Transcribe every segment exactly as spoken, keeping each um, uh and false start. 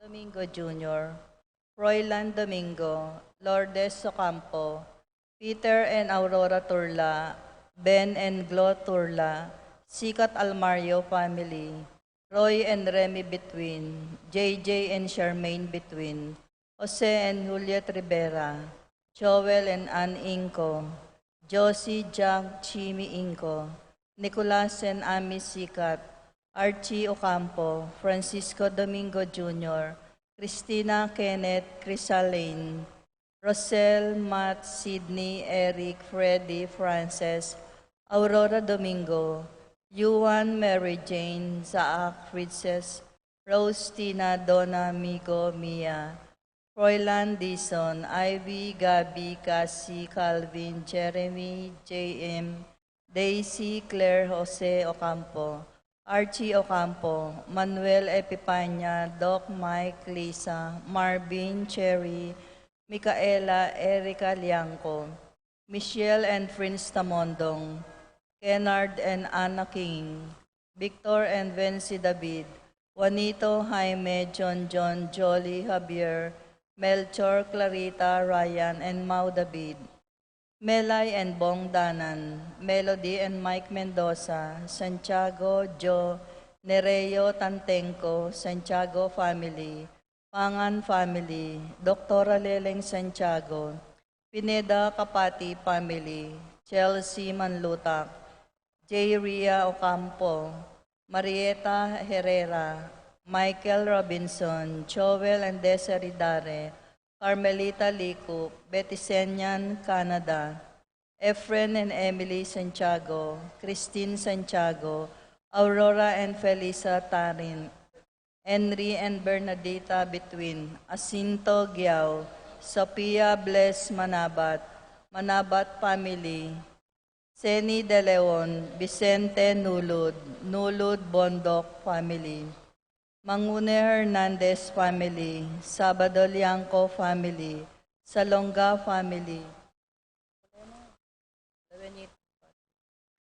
Domingo Junior, Froilan Domingo, Lourdes Ocampo, Peter and Aurora Turla, Ben and Glo Turla, Sikat Almario family, Roy and Remy Between, J J and Charmaine Between, Jose and Juliet Rivera, Joel and Ann Inco, Josie, Jack, Jimmy Inco, Nicolas and Ami Sikat, Archie Ocampo, Francisco Domingo Junior, Christina, Kenneth, Crisalane, Rosel, Matt, Sydney, Eric, Freddy, Frances, Aurora Domingo, Yuan, Mary Jane, Zaak, Princess, Rose, Tina, Donna, Migo, Mia, Froilan, Dison, Ivy, Gabby, Cassie, Calvin, Jeremy, J M, Daisy, Claire, Jose Ocampo, Archie Ocampo, Manuel, Epipania, Doc, Mike, Lisa, Marvin, Cherry, Micaela, Erica Liangco, Michelle and Prince Tamondong, Kennard and Anna King, Victor and Vency David, Juanito, Jaime, John John, Jolly, Javier, Melchor, Clarita, Ryan, and Mau David, Melay and Bong Danan, Melody and Mike Mendoza, Santiago, Joe, Nereo, Tantenco, Santiago family, Pangan family, Doktora Leleng Santiago, Pineda Kapati family, Chelsea Manlutak, J. Ria Ocampo, Marieta Herrera, Michael Robinson, Joel and Desiree Dare, Carmelita Licup, Betisenian, Canada, Efren and Emily Santiago, Christine Santiago, Aurora and Felisa Tarin, Henry and Bernadita Between, Jacinto Giao, Sophia Bless Manabat, Manabat family, Seni De Leon, Vicente Nulud, Nulud Bondoc family, Mangune Hernandez family, Sabado Liangco family, Salonga family,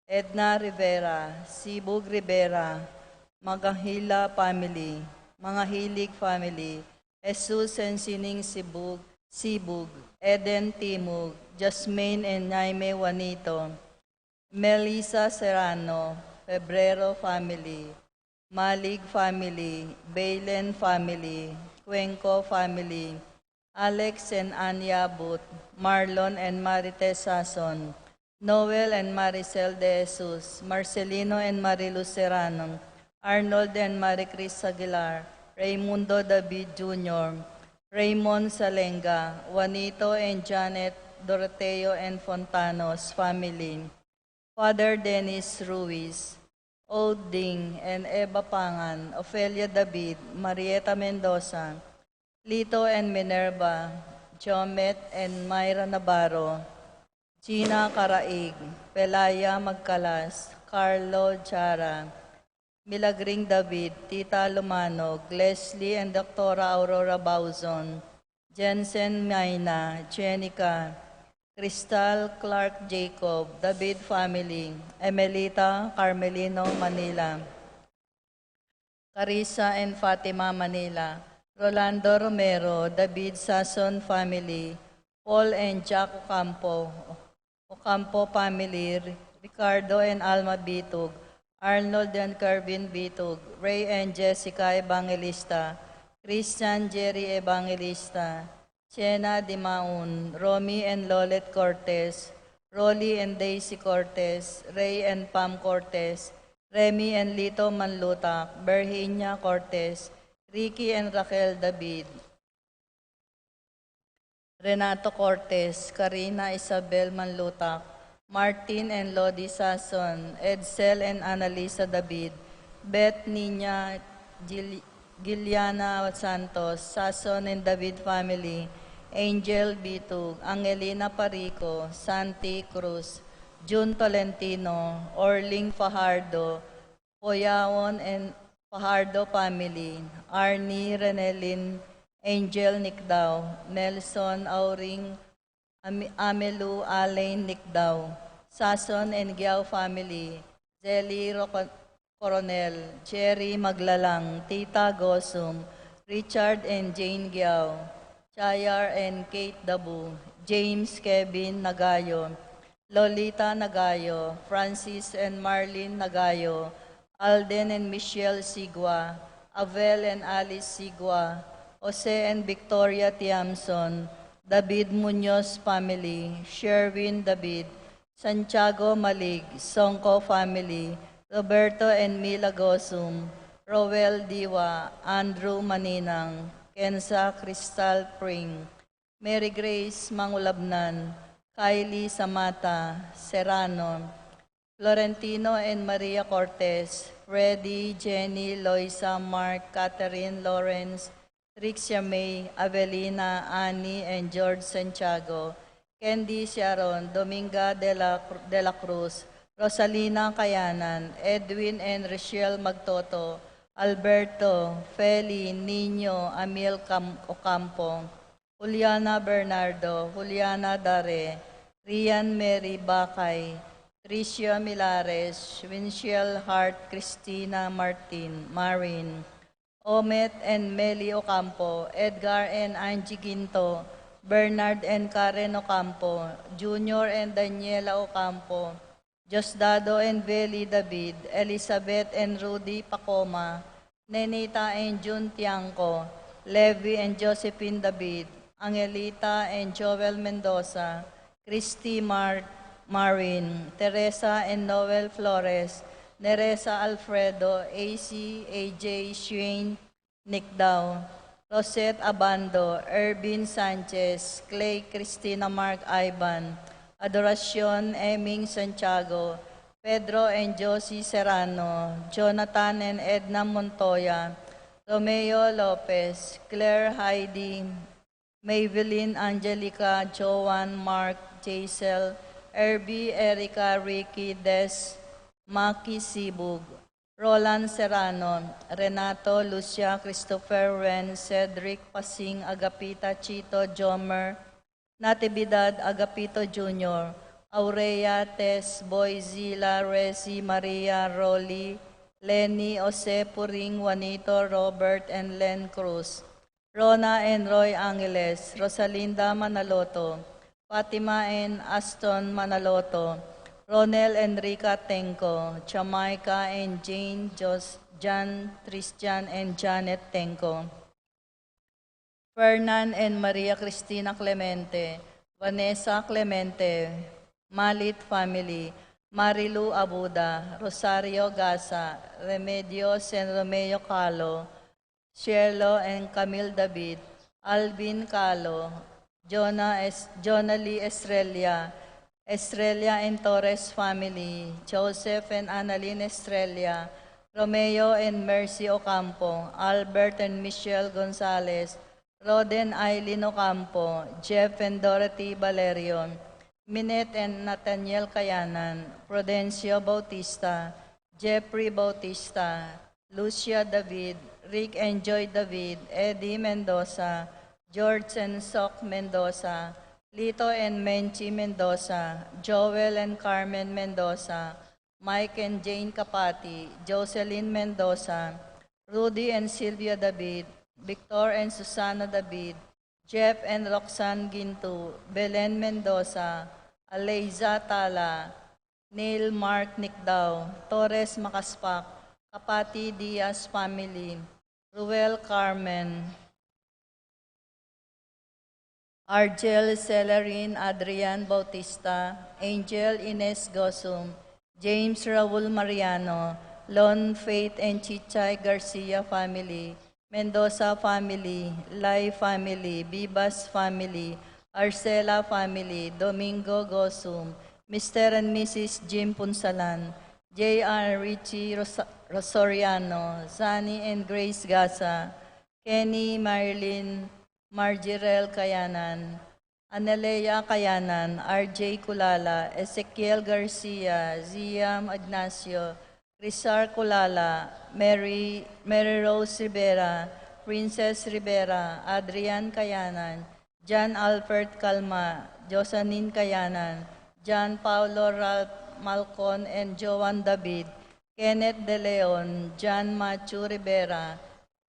Edna Rivera, Sibug Rivera, Mangahila family, Mangahilig family, Jesus and Sining Sibug, Sibug, Eden Timug, Jasmine and Jaime Juanito, Melissa Serrano, Febrero family, Malig family, Bailen family, Cuenco family, Alex and Anya But, Marlon and Marites Sason, Noel and Maricel De Jesus, Marcelino and Marilu Serrano, Arnold and Maricris Aguilar, Raymundo David Junior, Raymond Salenga, Juanito and Janet Doroteo and Fontanos family, Father Dennis Ruiz, Oding and Eva Pangan, Ofelia David, Marieta Mendoza, Lito and Minerva, Jomet and Myra Navarro, Gina Caraig, Pelaya Magcalas, Carlo Jara, Milagring David, Tita Lumanog, Leslie and Doktora Aurora Bauzon, Jensen Maina, Jenica, Crystal Clark Jacob, David family, Emelita Carmelino Manila, Carissa and Fatima Manila, Rolando Romero, David Sason family, Paul and Jack Ocampo, Ocampo family, Ri-, Ricardo and Alma Bitug, Arnold and Kervin Bitug, Ray and Jessica Evangelista, Christian Jerry Evangelista, Chena Dimaun, Romy and Lolet Cortez, Rolly and Daisy Cortez, Ray and Pam Cortez, Remy and Lito Manlutak, Virginia Cortez, Ricky and Raquel David, Renato Cortez, Karina Isabel Manlutak, Martin and Lodi Sason, Edsel and Annalisa David, Beth, Nina, Gil-, Giliana Santos, Sason and David family, Angel Bitug, Angelina Parico, Santi Cruz, Jun Tolentino, Orling Fajardo, Poyaon and Fajardo family, Arnie, Renelin, Angel Nicdao, Nelson, Auring, Ami-, Amelu, Alain Nicdao, Sason and Giao family, Zelly Roco-, Coronel, Jerry Maglalang, Tita Gosum, Richard and Jane Giao, Chayar and Kate Dabu, James Kevin Nagayo, Lolita Nagayo, Francis and Marlene Nagayo, Alden and Michelle Sigua, Avel and Alice Sigua, Jose and Victoria Tiamson, David Muñoz family, Sherwin David, Santiago Malig, Songko family, Roberto and Mila Gosum, Roel Diwa, Andrew Maninang, Kenza Crystal Pring, Mary Grace Mangulabnan, Kylie Samata Serrano, Florentino and Maria Cortez, Freddy, Jenny, Loisa, Mark, Catherine, Lawrence, Trixia May, Avelina, Annie, and George Santiago, Candy Sharon, Dominga de la, de la Cruz, Rosalina Kayanan, Edwin and Rochelle Magtoto, Alberto, Feli, Nino, Amiel Cam-, Ocampo, Juliana Bernardo, Juliana Dare, Rian Mary Bakay, Tricia Milares, Winchell Hart, Christina Martin, Marin, Omet and Meli Ocampo, Edgar and Angie Ginto, Bernard and Karen Ocampo, Junior and Daniela Ocampo, Diosdado and Veli David, Elizabeth and Rudy Pacoma, Nenita and Jun Tiangco, Levi and Josephine David, Angelita and Joel Mendoza, Christy Mar-, Marin, Teresa and Noel Flores, Neresa Alfredo, A C, A J, Shane, Nick Dao, Rosette Abando, Ervin Sanchez, Clay Christina Mark Ivan, Adoracion Eming Santiago, Pedro and Josie Serrano, Jonathan and Edna Montoya, Romeo Lopez, Claire Heidi, Maybelline Angelica, Joan, Mark, Jaisel, Erby, Erica, Ricky, Des, Maki Sibug, Roland Serrano, Renato, Lucia, Christopher, Ren, Cedric, Pasing, Agapita, Chito, Jomer, Natividad, Agapito Junior, Aurea, Tess, Boy, Zila, Resi, Maria, Rolly, Lenny, Jose, Puring, Juanito, Robert, and Len Cruz, Rona and Roy Angeles, Rosalinda Manaloto, Fatima and Aston Manaloto, Ronel Enrica Tenco, Jamaica and Jane, Jos-, John, Tristan and Janet Tenco, Fernan and Maria Cristina Clemente, Vanessa Clemente, Malit family, Marilu Abuda, Rosario Gasa, Remedios and Romeo Calo, Shelo and Camille David, Alvin Calo, Jonah Es-, Jonah Lee Estrella, Estrella and Torres family, Joseph and Annalyn Estrella, Romeo and Mercy Ocampo, Albert and Michelle Gonzalez, Roden Aileen Ocampo, Jeff and Dorothy Valerio, Minette and Nathaniel Kayanan, Prudencio Bautista, Jeffrey Bautista, Lucia David, Rick and Joy David, Eddie Mendoza, George and Sok Mendoza, Lito and Menchi Mendoza, Joel and Carmen Mendoza, Mike and Jane Capati, Jocelyn Mendoza, Rudy and Sylvia David, Victor and Susana David, Jeff and Roxanne Ginto, Belen Mendoza, Aleiza Tala, Neil Mark Nicdao, Torres Macaspac, Capati Diaz family, Ruel Carmen, Argel Celerin Adrian Bautista, Angel Ines Gosum, James Raul Mariano, Lon Faith and Chichay Garcia family, Mendoza family, Lai family, Bibas family, Arcela family, Domingo Gosum, Mister and Missus Jim Punsalan, J R Richie Rosa-, Rosoriano, Zani and Grace Gasa, Kenny, Marilyn, Marjirel Kayanan, Anelea Kayanan, R J Kulala, Ezekiel Garcia, Ziam Ignacio, Rizar Kulala, Mary, Mary Rose Rivera, Princess Rivera, Adrian Kayanan, John Albert Calma, Josanin Kayanan, John Paulo Ralph Malcon and Joan David, Kenneth De Leon, John Matthew Rivera,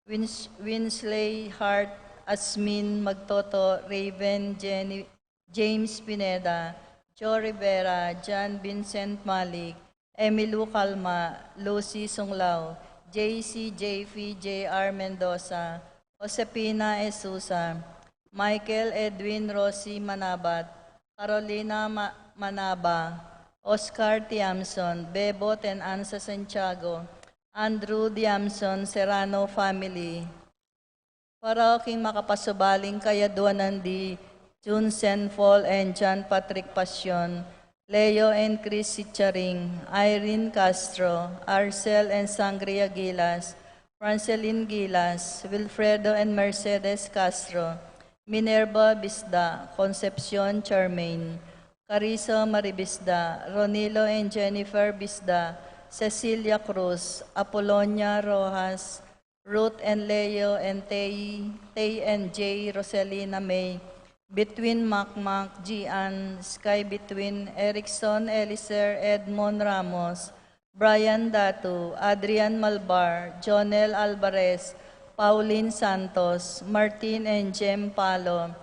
Wins-, Winsley Hart, Asmin Magtoto, Raven, Jenny, James Pineda, Joe Rivera, John Vincent Malik, Emilu Calma, Lucy Sunglao, J C, J F, J R Mendoza, Josepina Esusa, Michael Edwin Rosie Manabat, Carolina Ma-, Manaba, Oscar Tiamson, Bebot and Ansa Santiago, Andrew Diamson Serrano family. Para king makapasubaling kayaduanan di Jun Sen Paul and John Patrick Passion, Leo and Chris Sicharing, Irene Castro, Arcel and Sangria Gilas, Francelin Gilas, Wilfredo and Mercedes Castro, Minerva Bisda, Concepcion Charmaine, Carissa Marie Bisda, Ronilo and Jennifer Bisda, Cecilia Cruz, Apolonia Rojas, Ruth and Leo and Tay, Tay and Jay, Roselina May, Between Makmak, Gian, Sky Between, Erickson, Eliser, Edmond Ramos, Brian Datu, Adrian Malbar, Jonel Alvarez, Pauline Santos, Martin and Jem Palo,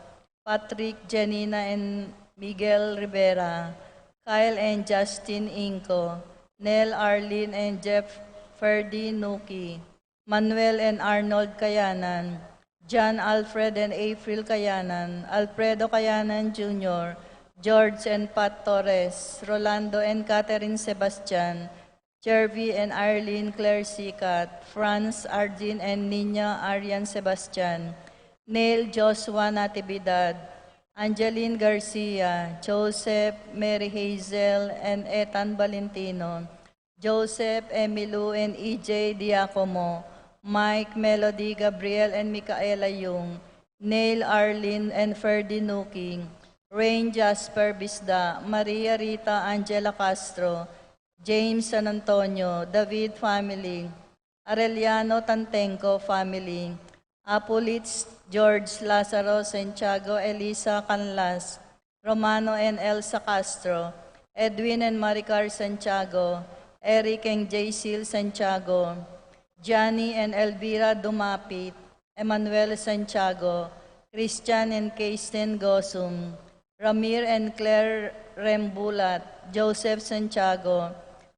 Patrick, Janina and Miguel Rivera, Kyle and Justin Inco, Nel, Arlene and Jeff Ferdy Nuki, Manuel and Arnold Kayanan, John Alfred and April Kayanan, Alfredo Kayanan Junior, George and Pat Torres, Rolando and Catherine Sebastian, Jervy and Arlene Claire Sicat, Franz Ardin and Nina Arian Sebastian, Neil Joshua Natividad, Angeline Garcia, Joseph, Mary Hazel, and Ethan Valentino, Joseph, Emilu, and E J Diacomo, Mike, Melody, Gabriel, and Micaela Yung, Neil, Arlene, and Ferdy Nuki, Rain Jasper Bisda, Maria Rita Angela Castro, James San Antonio, David family, Arellano Tantengco family, Apulit George Lazaro Santiago, Elisa Canlas, Romano and Elsa Castro, Edwin and Maricar Santiago, Eric and Jaycil Santiago, Johnny and Elvira Dumapit, Emmanuel Santiago, Christian and Kasten Gosum, Ramir and Claire Rembulat, Joseph Santiago,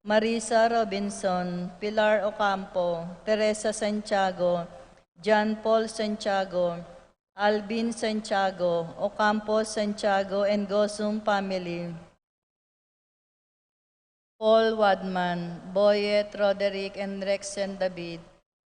Marisa Robinson, Pilar Ocampo, Teresa Santiago, John Paul Santiago, Alvin Santiago, Ocampo Santiago, and Gosum family. Paul Wadman, Boyet, Roderick, and Rexen David,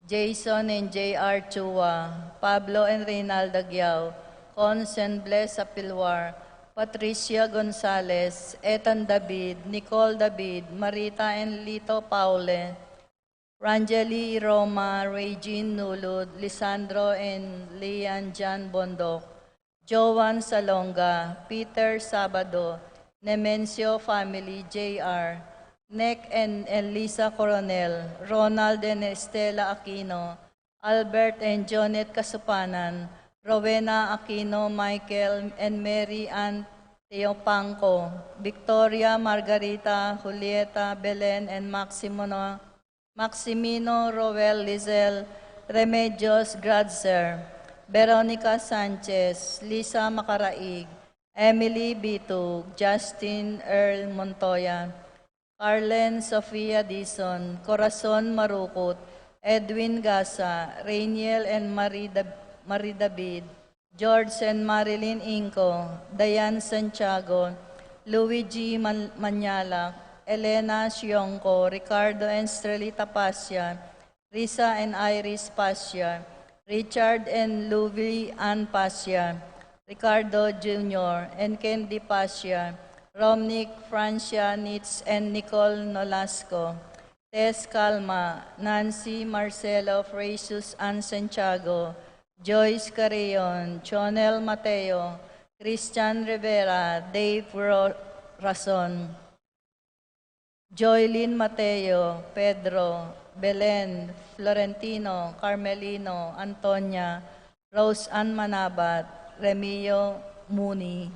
Jason and J R Chua, Pablo and Reynalda Giao, Cons and Bless Apilwar, Patricia Gonzalez, Ethan David, Nicole David, Marita and Lito Paule, Rangeli Roma, Regine Nulud, Lisandro and Lian Jan Bondok, Joan Salonga, Peter Sabado, Nemencio family, J R, Nick and Elisa Coronel, Ronald and Estela Aquino, Albert and Jonet Kasupanan, Rowena Aquino, Michael and Mary Ann Teopanco, Victoria, Margarita, Julieta, Belen, and Maximino, Maximino, Roel, Lizelle, Remedios Gradzer, Veronica Sanchez, Lisa Macaraig, Emily Bitug, Justin Earl Montoya, Carlen Sofia Dizon, Corazon Marukut, Edwin Gasa, Rainiel and Marie Dab-, Marie David, George and Marilyn Inco, Diane Santiago, Luigi Man-, Manyalak, Elena Sionco, Ricardo and Strelita Pasia, Risa and Iris Pasia, Richard and Louie Ann Pasia, Ricardo Junior and Candy Pasia, Romnick, Francia, Nitz, and Nicole Nolasco, Tess Calma, Nancy, Marcelo, Frasius, Ann Santiago, Joyce Carrion, Jonel Mateo, Christian Rivera, Dave Ro-, Rason, Joylin Mateo, Pedro, Belen, Florentino, Carmelino, Antonia, Rose Ann Manabat, Remio Muni.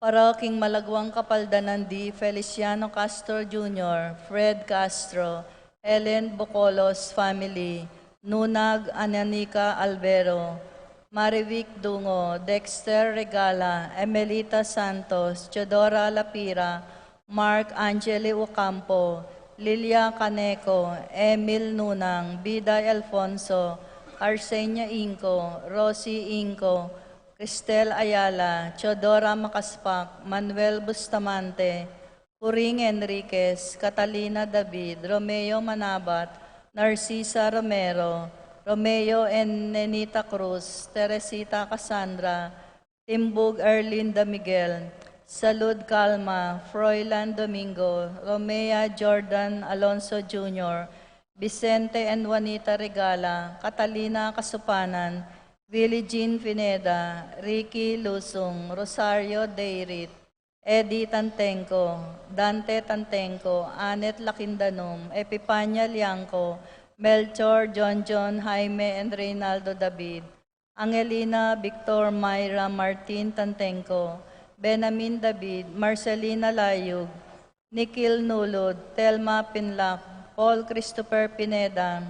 Para king malagwang kapaldanan di Feliciano Castro Junior, Fred Castro, Helen Bocolos family, Nunag Ananica Albero, Marivic Dungo, Dexter Regala, Emelita Santos, Teodora Lapira, Mark Angeli Ocampo, Lilia Caneco, Emil Nunang, Biday Alfonso, Arsenia Inco, Rosie Inco, Cristel Ayala, Teodora Macaspac, Manuel Bustamante, Puring Enriquez, Catalina David, Romeo Manabat, Narcisa Romero, Romeo and Nenita Cruz, Teresita Cassandra, Timbug Erlinda Miguel, Salud Calma, Froilan Domingo, Romea Jordan Alonso Junior, Vicente and Juanita Regala, Catalina Casupanan, Willie Jean Pineda, Ricky Lusung, Rosario Deirit, Eddie Tantenco, Dante Tantenco, Annette Lakindanum, Epipania Liangco, Melchor, John John, Jaime, and Reynaldo David, Angelina, Victor, Myra, Martin Tantenco, Benamin David, Marcelina Layug, Nikil Nulud, Telma Pinlac, Paul Christopher Pineda,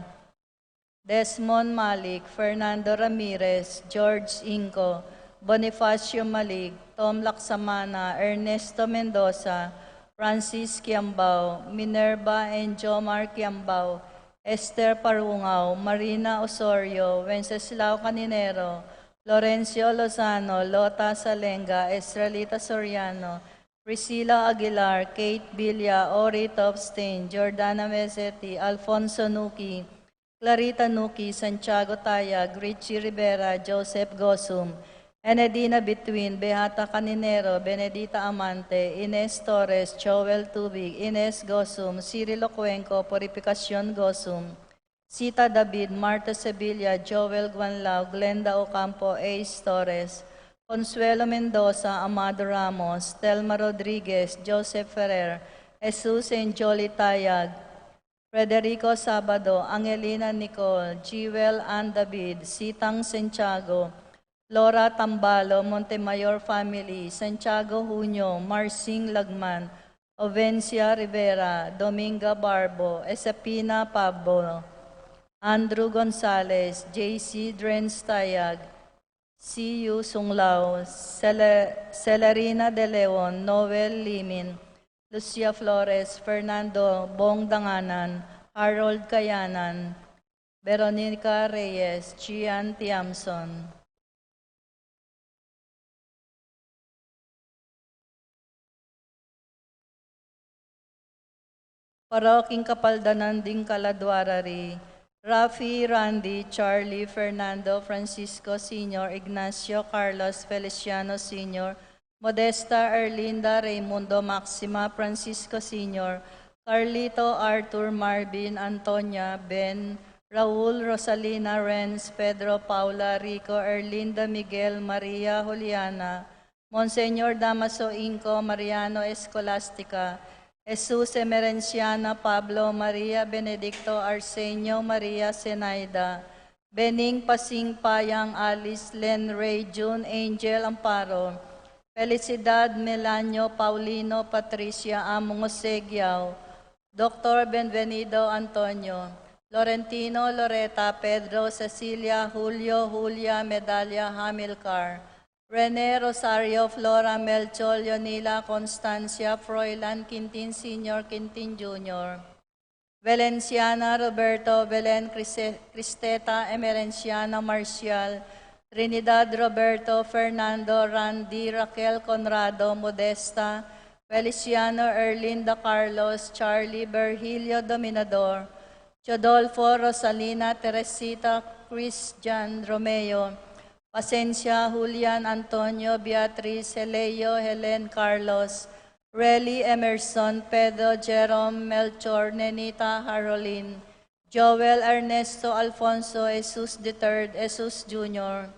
Desmond Malik, Fernando Ramirez, George Inco, Bonifacio Malik, Tom Laksamana, Ernesto Mendoza, Francis Kiambao, Minerva and Jomar Kiambao, Esther Parungao, Marina Osorio, Wenceslao Caninero, Lorencio Lozano, Lota Salenga, Estrelita Soriano, Priscilla Aguilar, Kate Villa, Ori Topstein, Jordana Mesetti, Alfonso Nuki, Clarita Nuki, Santiago Tayag, Richie Rivera, Joseph Gosum, Enedina Between, Beata Caninero, Benedita Amante, Ines Torres, Joel Tubig, Ines Gosum, Cirilo Cuenco, Purificacion Gosum, Sita David, Marta Sevilla, Joel Guanlao, Glenda Ocampo, Ace Torres, Consuelo Mendoza, Amado Ramos, Telma Rodriguez, Joseph Ferrer, Jesus and Jolie Tayag, Frederico Sabado, Angelina Nicole, Jewel Ann David, Sitang Santiago, Flora Tambalo, Montemayor family, Santiago Junio, Marsing Lagman, Ovencia Rivera, Dominga Barbo, Esapina Pablo, Andrew Gonzalez, J C Drens Tayag, C U Sunglao, Cele-, Celerina De Leon, Noel Limin, Lucia Flores, Fernando Bong Danganan, Harold Kayanan, Veronica Reyes, Gian Tiamson. Para king kapaldanan ding kaladua rari, Rafi, Randy, Charlie, Fernando, Francisco Senior, Ignacio, Carlos, Feliciano Senior, Modesta, Erlinda, Raimundo, Maxima, Francisco Senior, Carlito, Arthur, Marvin, Antonia, Ben, Raul, Rosalina, Renz, Pedro, Paula, Rico, Erlinda, Miguel, Maria, Juliana, Monseñor Damaso Inco, Mariano Escolastica, Jesus Emerenciana, Pablo, Maria Benedicto, Arsenio, Maria Zenaida, Bening Pasing, Payang, Alice, Len, Ray, June, Angel, Amparo, Felicidad, Melanio, Paulino, Patricia, Among Osegiao, Doctor Benvenido, Antonio, Florentino, Loreta, Pedro, Cecilia, Julio, Julia, Medalia, Hamilcar, Rene, Rosario, Flora, Melchor, Leonila, Constancia, Froilan, Quintin Senior, Quintin Junior, Valenciana, Roberto, Belen, Crise-, Cristeta, Emerenciana, Marcial, Trinidad, Roberto, Fernando, Randy, Raquel, Conrado, Modesta, Feliciano, Erlinda, Carlos, Charlie, Virgilio, Dominador, Teodolfo, Rosalina, Teresita, Christian, Romeo, Pasencia, Julian, Antonio, Beatriz, Heleo, Helen, Carlos, Relly, Emerson, Pedro, Jerome, Melchor, Nenita, Harolin, Joel, Ernesto, Alfonso, Jesus the third, Jesus Junior,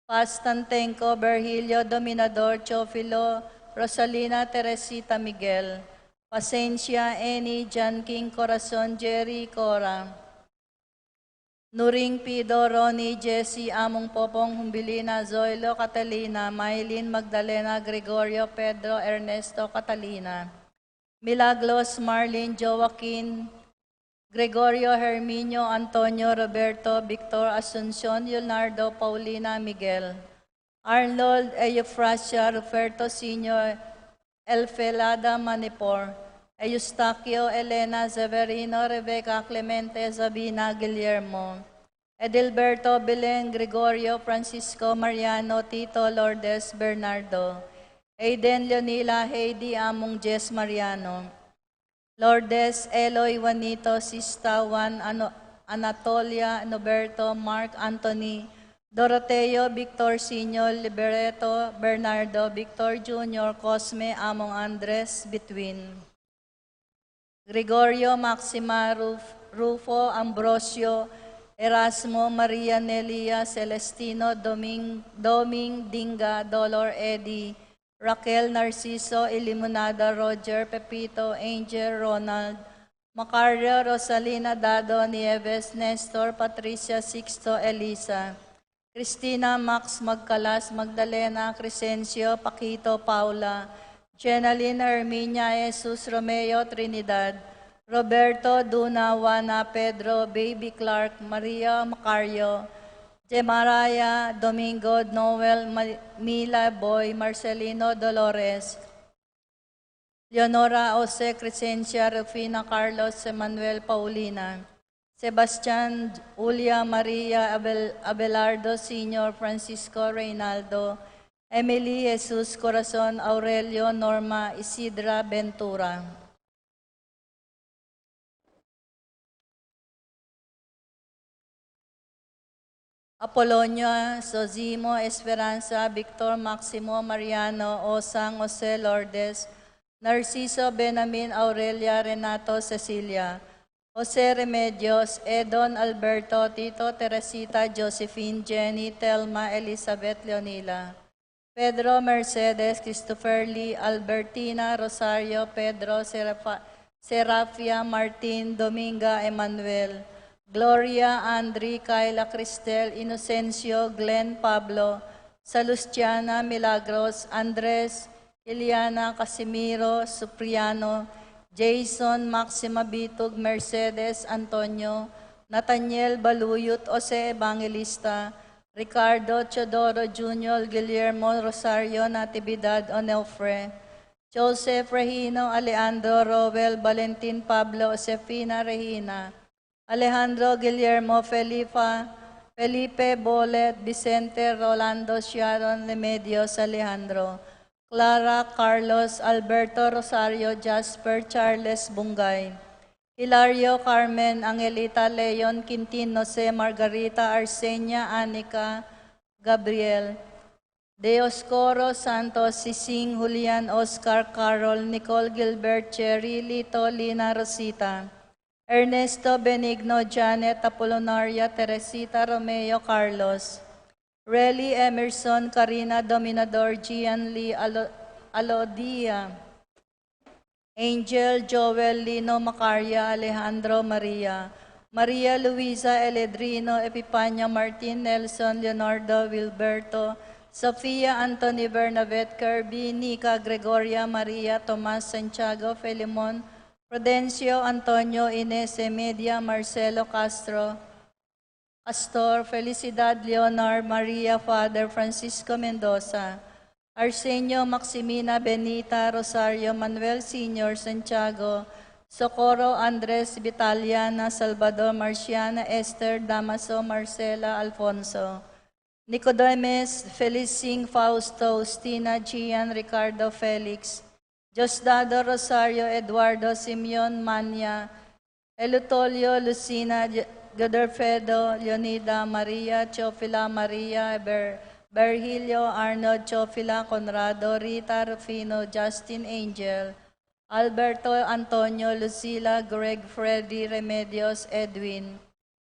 Paz Tantenco, Virgilio, Dominador, Teofilo, Rosalina, Teresita, Miguel, Pasencia, Eni, John King, Corazon, Jerry, Cora, Nuring Pido, Ronnie, Jessie, Among Popong, Humbilina, Zoilo, Catalina, Maylin, Magdalena, Gregorio, Pedro, Ernesto, Catalina, Milagros, Marlin, Joaquin, Gregorio, Herminio, Antonio, Roberto, Victor, Asuncion, Leonardo, Paulina, Miguel, Arnold, Eufrasia, Ruperto Senior, Elfelada, Manipor, Eustaquio, Elena, Severino, Rebecca, Clemente, Sabina, Guillermo, Edilberto, Belen, Gregorio, Francisco, Mariano, Tito, Lourdes, Bernardo, Aiden, Leonila, Heidi, Among Jess, Mariano, Lourdes, Eloy, Juanito, Sista, Juan, Ano-, Anatolia, Noberto, Mark, Anthony, Doroteo, Victor Senior, Libereto, Bernardo, Victor Junior, Cosme, Among Andres, Between, Gregorio, Maxima, Ruf-, Rufo, Ambrosio, Erasmo, Maria, Nelia, Celestino, Doming-, Doming, Dinga, Dolor, Eddie, Raquel, Narciso, Ilimunada, Roger, Pepito, Angel, Ronald, Macario, Rosalina, Dado, Nieves, Nestor, Patricia, Sixto, Elisa, Cristina, Max, Magcalas, Magdalena, Crescencio, Paquito, Paula, Jenaline, Herminia, Jesus, Romeo, Trinidad, Roberto, Duna, Juana, Pedro, Baby Clark, Maria, Macario, Jemaraya, Domingo, Noel, Ma-, Mila, Boy, Marcelino, Dolores, Leonora, Jose, Crescencia, Rufina, Carlos, Emmanuel, Paulina, Sebastian, Julia, Maria, Abel-, Abelardo Senior, Francisco, Reynaldo, Emily, Jesus, Corazon, Aurelio, Norma, Isidra, Ventura, Apolonia, Zozimo, Esperanza, Victor, Maximo, Mariano, Osang, Jose, Lourdes, Narciso, Benjamin, Aurelia, Renato, Cecilia, Jose, Remedios, Edon, Alberto, Tito, Teresita, Josephine, Jenny, Telma, Elizabeth, Leonila, Pedro, Mercedes, Christopher, Lee, Albertina, Rosario, Pedro, Serafa-, Serafia, Martin, Dominga, Emmanuel, Gloria, Andri, Kayla, Cristel, Inocencio, Glenn, Pablo, Salustiana, Milagros, Andres, Iliana, Casimiro, Supriano, Jason, Maxima, Bitug, Mercedes, Antonio, Nathaniel, Baluyut, Jose, Evangelista, Ricardo, Teodoro Junior, Guillermo, Rosario, Natividad, Onofre, Joseph, Regino, Alejandro, Roel, Valentin, Pablo, Josefina, Regina, Alejandro, Guillermo, Felipa, Felipe, Bolet, Vicente, Rolando, Sharon, Remedios, Alejandro, Clara, Carlos, Alberto, Rosario, Jasper, Charles, Bungay, Hilario, Carmen, Angelita, Leon, Quintin, Jose, Margarita, Arsenia, Anika, Gabriel, Dioscoro, Santos, Sising, Julian, Oscar, Carol, Nicole, Gilbert, Cherry, Lito, Lina, Rosita, Ernesto, Benigno, Janet, Apolonaria, Teresita, Romeo, Carlos, Relly, Emerson, Karina, Dominador, Gian, Lee, Alo-, Alodia, Angel, Joel, Lino, Macaria, Alejandro, Maria, Maria Luisa, Eledrino, Epifanio, Martin, Nelson, Leonardo, Wilberto, Sofia, Anthony, Bernabet, Kirby, Nica, Gregoria, Maria, Tomas, Santiago, Filemon, Prudencio, Antonio, Ines, Emedia, Marcelo, Castro, Astor, Felicidad, Leonard, Maria, Father Francisco Mendoza, Arsenio, Maximina, Benita, Rosario, Manuel Senior, Santiago, Socorro, Andres, Vitaliana, Salvador, Marciana, Esther, Damaso, Marcela, Alfonso, Nicodemus, Felicing, Fausto, Justina, Gian, Ricardo, Felix, Diosdado, Rosario, Eduardo, Simeon, Mania, Elutolio, Lucina, G-, Godofredo, Leonida, Maria, Teofila, Maria, Ber-, Virgilio, Arnold, Teofila, Conrado, Rita, Rufino, Justin, Angel, Alberto, Antonio, Lucila, Greg, Freddy, Remedios, Edwin,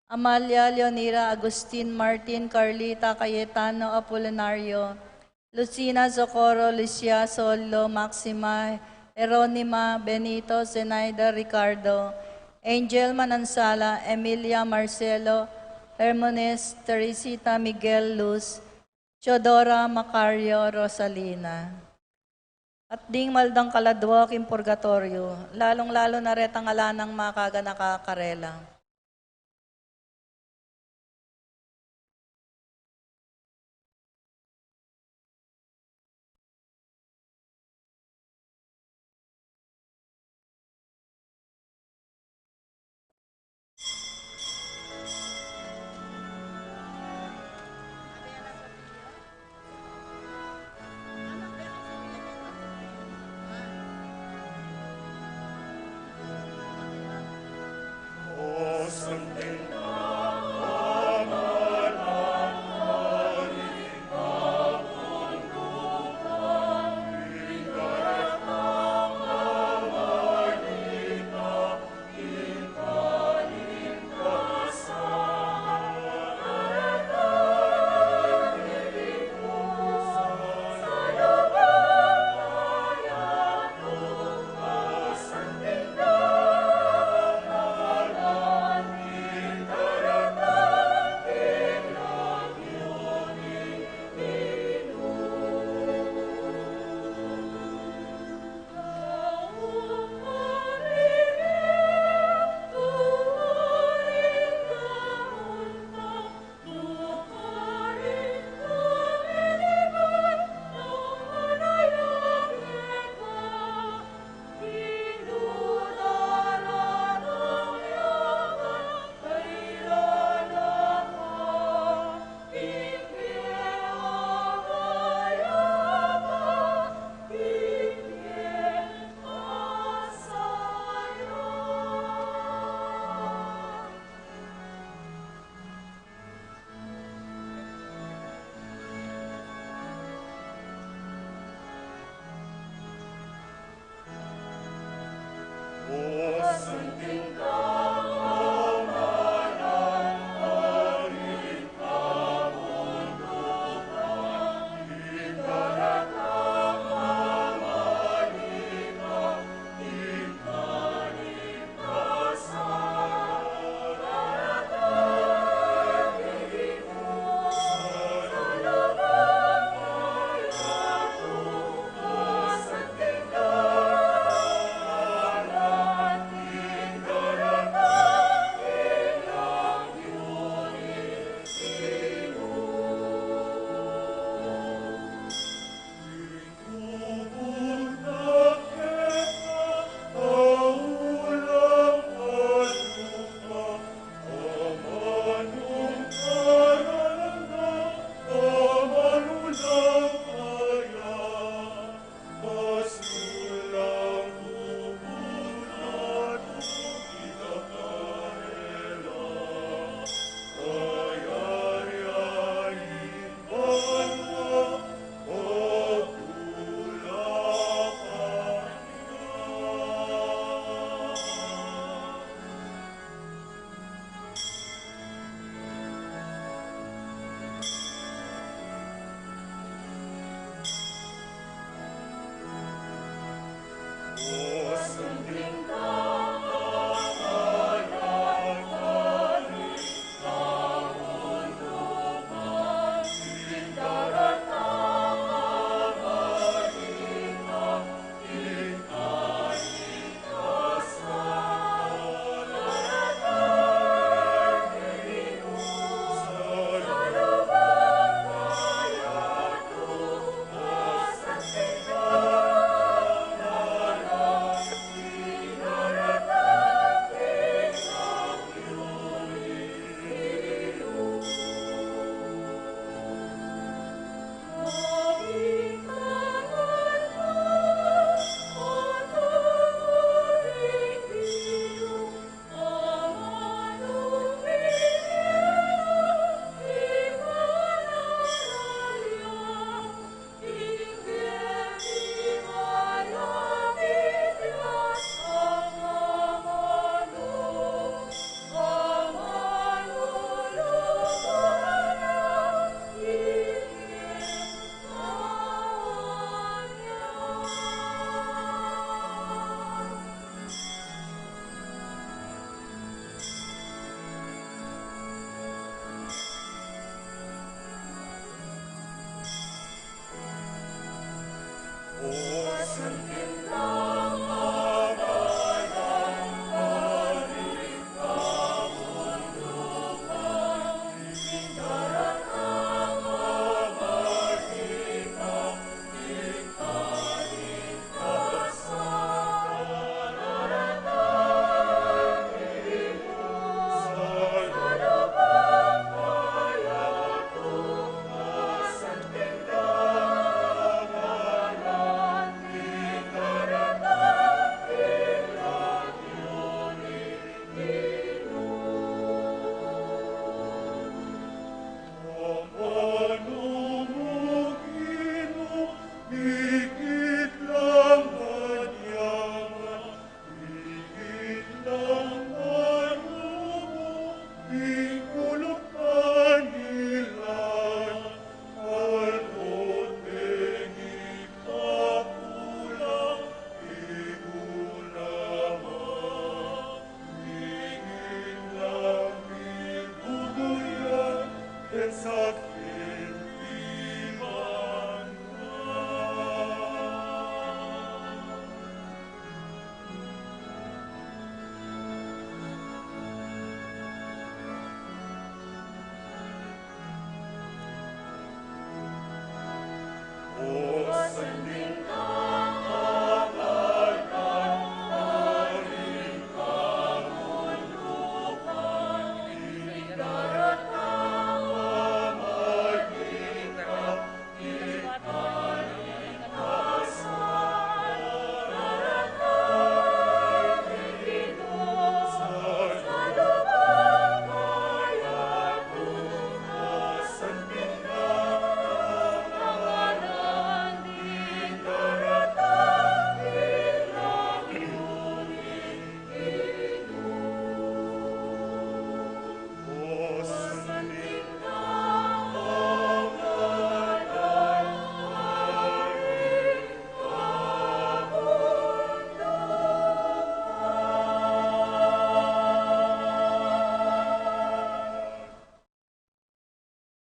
Amalia, Leonira, Agustin, Martin, Carlita, Cayetano, Apolinario, Lucina, Socorro, Lucia, Solo, Maxima, Jeronima, Benito, Zenaida, Ricardo, Angel, Manansala, Emilia, Marcelo, Hermones Teresita, Miguel, Luz, Teodora, Macario, Rosalina. At ding maldang kaladwa king purgatoryo, lalung-lalu na retang ala nang makaganaka karela.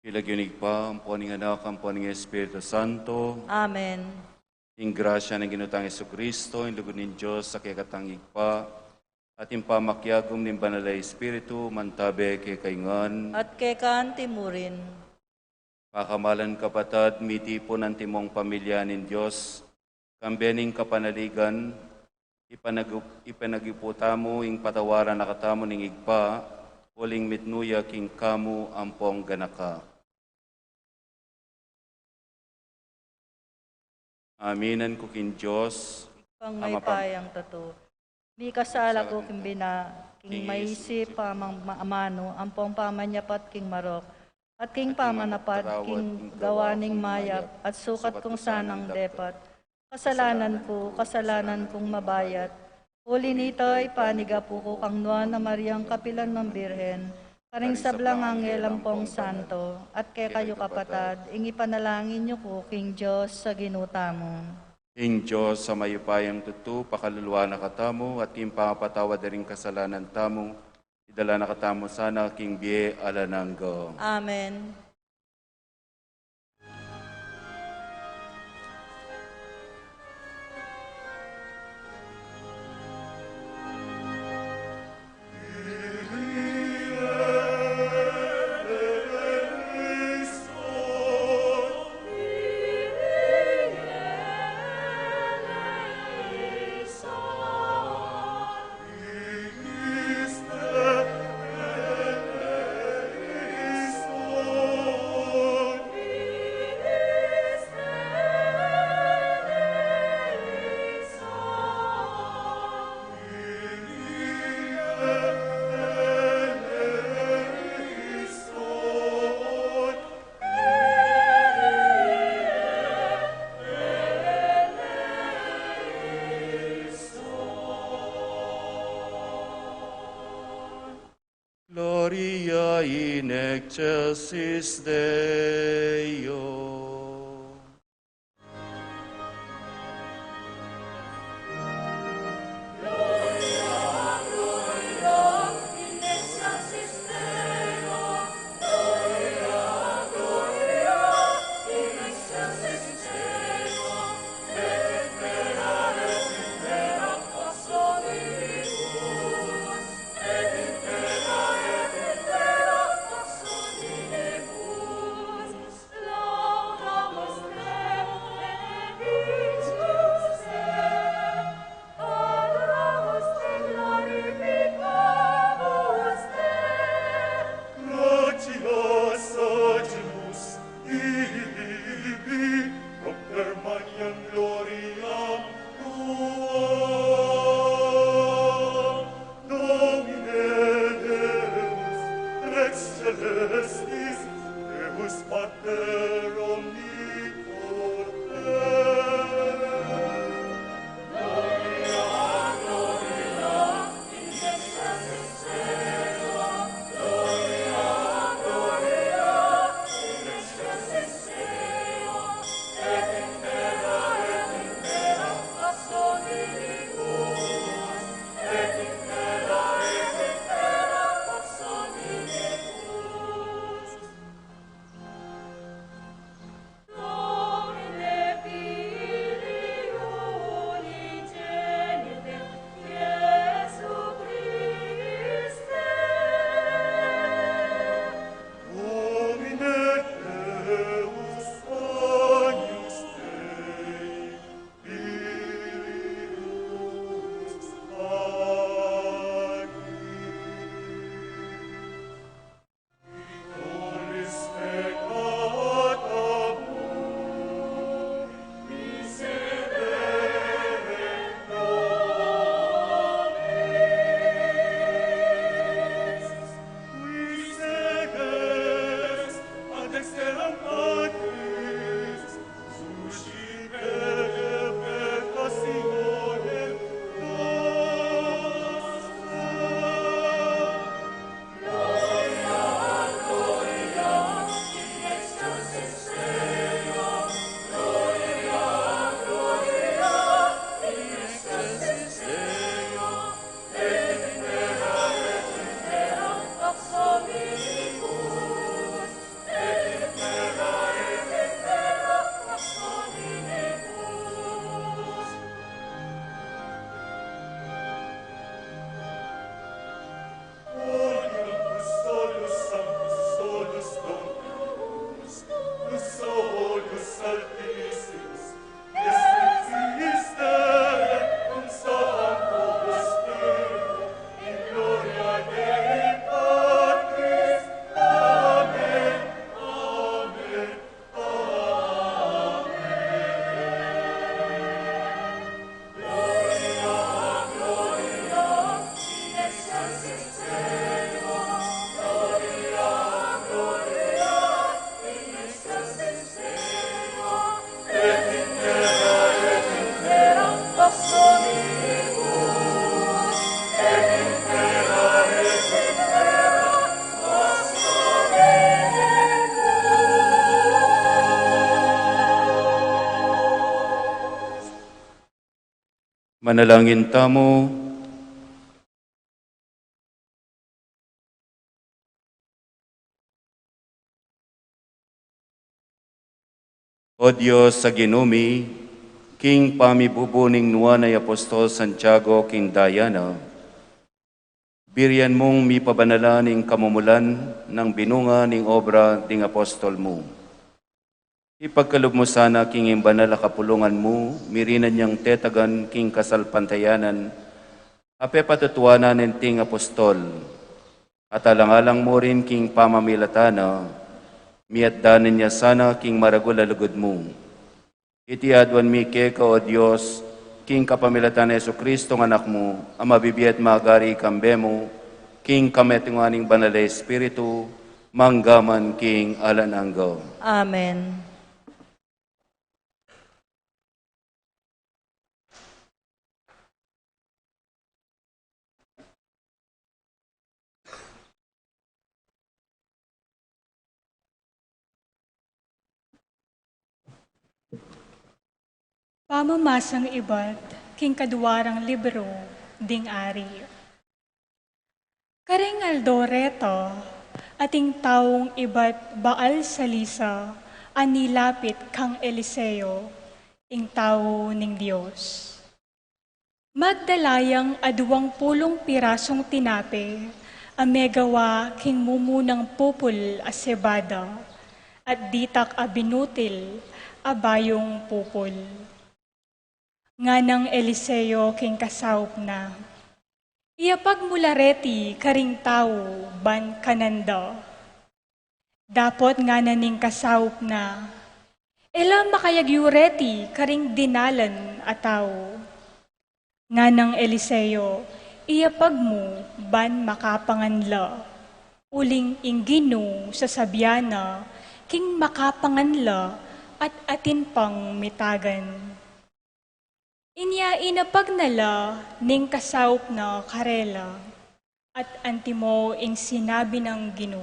King lagyu ning Ibpa, ampon ning Anak, ampon ning Espiritu Santo. Amen. Ing grasya ning Ginu tang Jesucristo, ing lugud ning Dios a kekatang Ibpa, at ing pamakiagum ning Banal a Espiritu, mantabe kekayu ngan. At keka anti mu rin. Pakamalan kapatad, mitipun antimong pamilya ning Dios, kambe ning kapanaligan, ipanagup-, ipanagipu tamu ing patawaran na katamu ning Ibpa, uling mitmu ya king kamu ampong ganaka. Aminan ku king Dios, Ibpang Ama, mayupayang tutu. Mikasala ku king bina, king maisip, pamang-, ma-, amanu, ampong pamanyapat king marok, at king pamanapat, king gawa ning mayap, at sukat kung sanang depat. Kasalanan ku, kasalanan kung mabayat. Uli nita, ipanigapu ku kang Nuan a Mariang kapilan mang Birhen, karing sablang anghel ampong santo, at kekayu kapatad, ing ipanalangin yu ku king Dios a Ginu tamu. Ing Dios a mayupayang tutu, pakaluluan na katamu, at king pamapatawad da ring kasalanan tamu, idala na katamu sana king bie alang angga. Amen. Gloria in excelsis Deo. Manalangin tamu. O Dios a Ginu mi, king pamibubu ning nuan a i Apostol Santiago king daya na, birian mung mipabanalan ing kamumulan nang binunga ning obra ding apostol mu. Ipagkalub mu sana king ing banal a kapulungan mu, mirinan yang tetagan king kasalpantayanan a pepatutuanan ning apostol, at alang-alang mu rin king pamamilatan na, miatdanan ya sana king maragul a lugud mu. Iti aduan mi keka, O Dios, king kapamilatan nang Jesucristo a Anak mu, a mabibie at magari kambe mu, king kametungan ning Banal a Espiritu, mangga man king alang angga. Amen. Pamamasang ibat king kaduarang libru ding Ari. Karing aldo reta, ating taung ibat Baal-salisa a nilapit kang Eliseo, ing tau ning Dios. Magdala yang aduang pulung pirasung tinape a megawa king mumunang pupul a sebada, at ditak a binutil a bayung pupul. Nganang Eliseo king kasaup na, "Iyapag mu la reti karing tau ban kanan da." Dapot ngana ning kasaup na, "E la makayag yu reti karing dinalan a tau." Nganang Eliseo, "Iyapag mu ban makapangan la. Uling ing Ginu sasabian na, king makapangan la at atin pang mitagan." Inya inapag na la ning kasaup na karela, at antimo ing sinabi nang Ginu,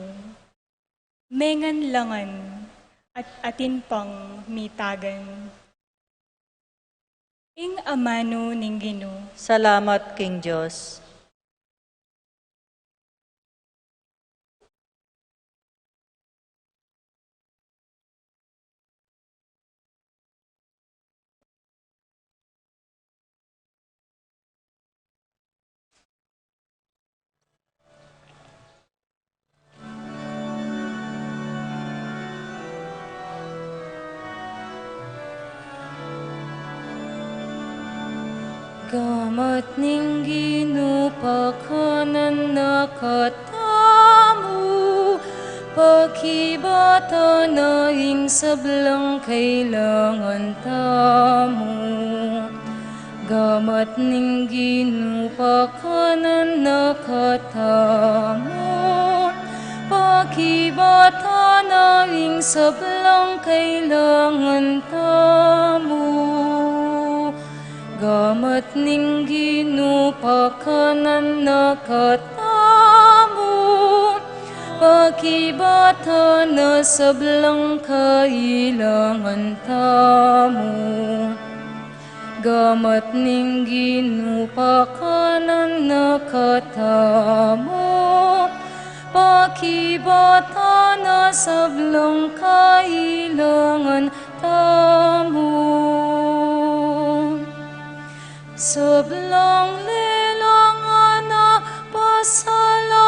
"Mengan la ngan, at atin pang mitagan." Ing amanu ning Ginu. Salamat king Dios. Gamat ning Ginu pakanan na katamu, pakibatan na ing sablang kailangan tamu. Gamat ning Ginu pakanan na katamu, pakibatan na ing sablang kailangan tamu. Gamat ning Ginu pakanan na katamu, pakibatan na sablang kailangan tamu. Gamat ning Ginu pakanan na katamu, pakibatan na sablang kailangan tamu. Sablang lelangan na pasalamatan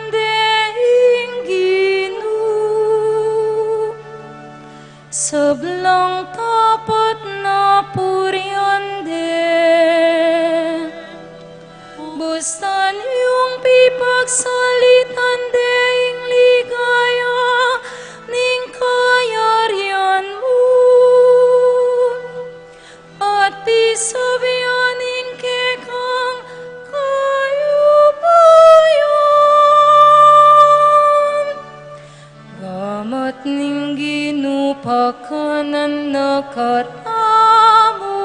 de ing Ginu. Sablang tapat na purian de. Bastan yung pipagsalitan de ing ligaya ning kayarian mu, at pisabian ing kekang kayupayan. Gamat ning Ginu pakanan na katamu,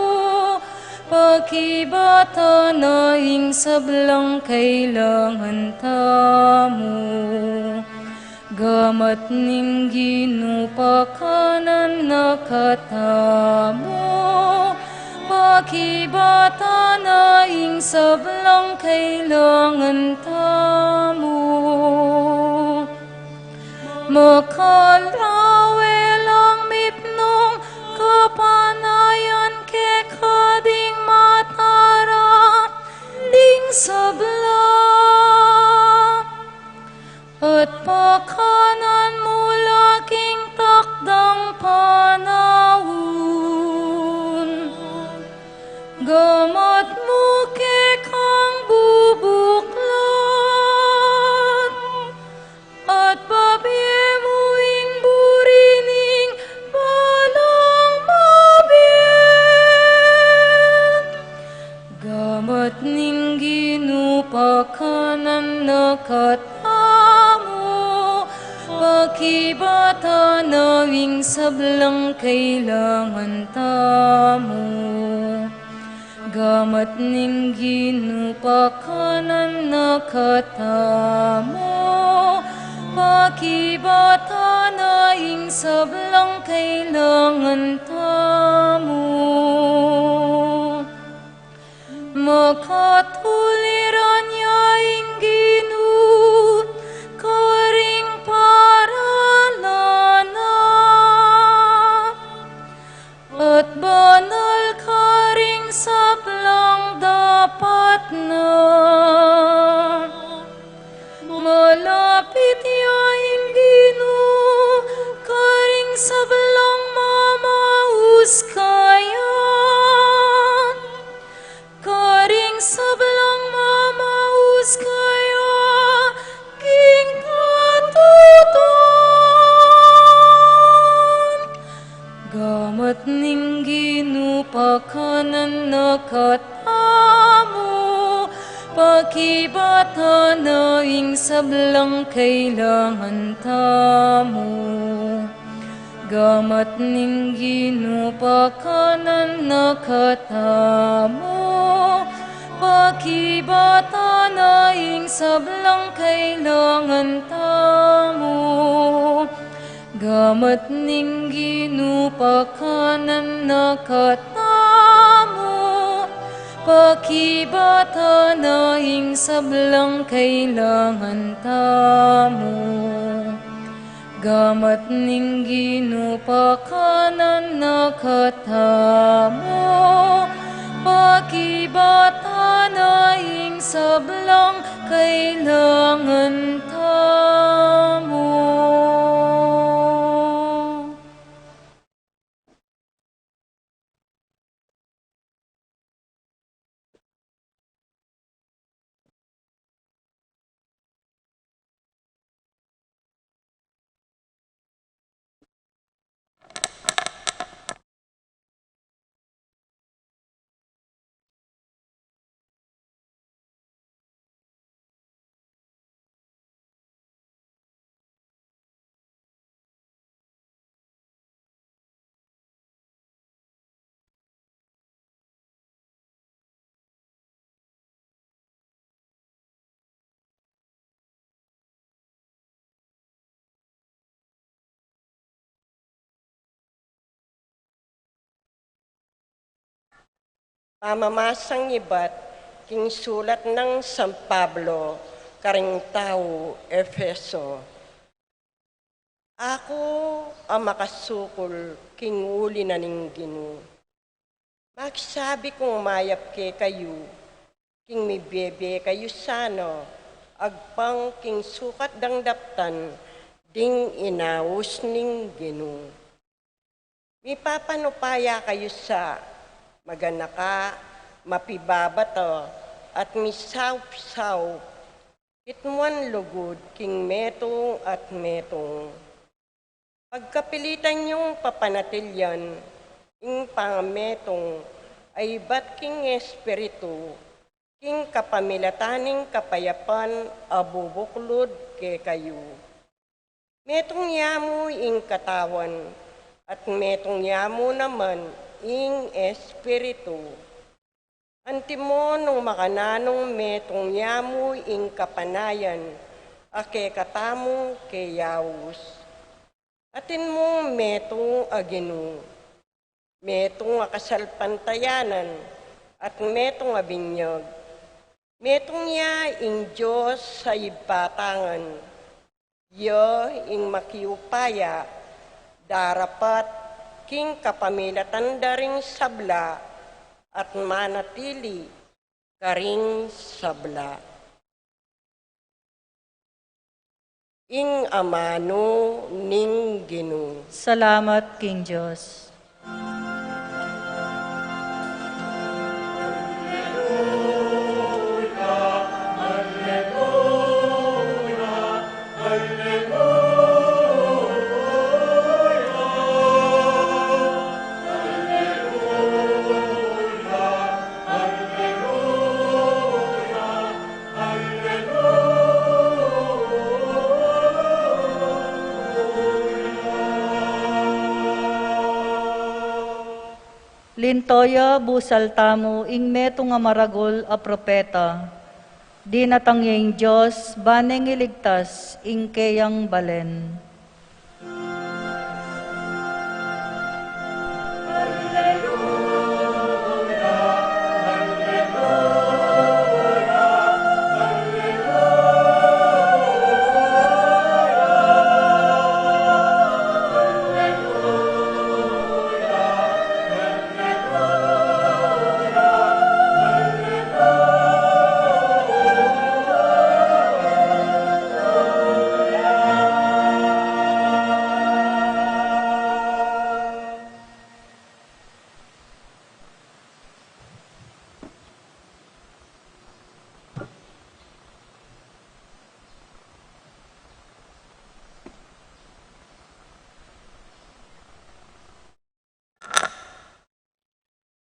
pakibatan na ing sablang kailangan tamu. Gamat ning Ginu pakanan na katamu, Pakibatan na ing sablang kailangan tamu. Makalawe lang mitmung kapanayan keka ding mataran ding sabla. At pakanan mu la king takdang panaun. Gamat mu kekang bubuklat. At babie mu ing buri ning balang mabie. Gamat ning Ginu pakanan na katamu, pakibatan na ing sablang kailangan tamu. Gamat ning Ginu pakanan na katamu, pakibatan na ing sablang kailangan tamu. Makatuliran ya ing Ginu karing paralan na, at banal karing sablang dapat na. Malapit ya ing Ginu karing sablang mamaus kaya. Karing sablang mamaus kaya king katutuan. Gamat ning Ginu pakanan na katamu, pakibatan na ing sablang kailangan tamu. Gamat ning Ginu pakanan na katamu, pakibatan na ing sablang kailangan tamu. Gamat ning Ginu pakanan na katamu, pakibatan na ing sablang kailangan tamu. Gamat ning Ginu pakanan na katamu, pakibatan na ing sablang kailangan tamu. Pamamasang ibat king sulat nang San Pablo karing tau Efeso. Aku a makasukul king uli na ning Ginu. Makisabi kung mayap kekayu, king mibie-bie kayu sana, agpang king sukat dang daptan ding inaus ning Ginu. Mipapanupaya kayu sa, maganaka, mapibabata, at misaup-saup, kitmuan lugud king metung at metung. Pagkapilitan yung papanatilian ing pangametung a ibat king Espiritu, king kapamilatan ning kapayapan a bubuklud kekayu. Metung ya mu ing katawan, at metung ya mu naman ing Espiritu. Antimo nung makananung metung ya mu ing kapanayan a kekatamu keyaus. Atin mung metung a Ginu. metung a kasalpantayanan, at metung a binyag. Metung ya ing Dios a Ibpa ta ngan. Ya ing makiupaya, darapat king kapamilatan da ring sabla at manatili karing sabla. Ing amanu ning Ginu. Salamat king Dios. Linto ya, busal tamu, ing metung a maragul a propeta. Dinatang ya ing Dios, ban neng iligtas ing keyang balen.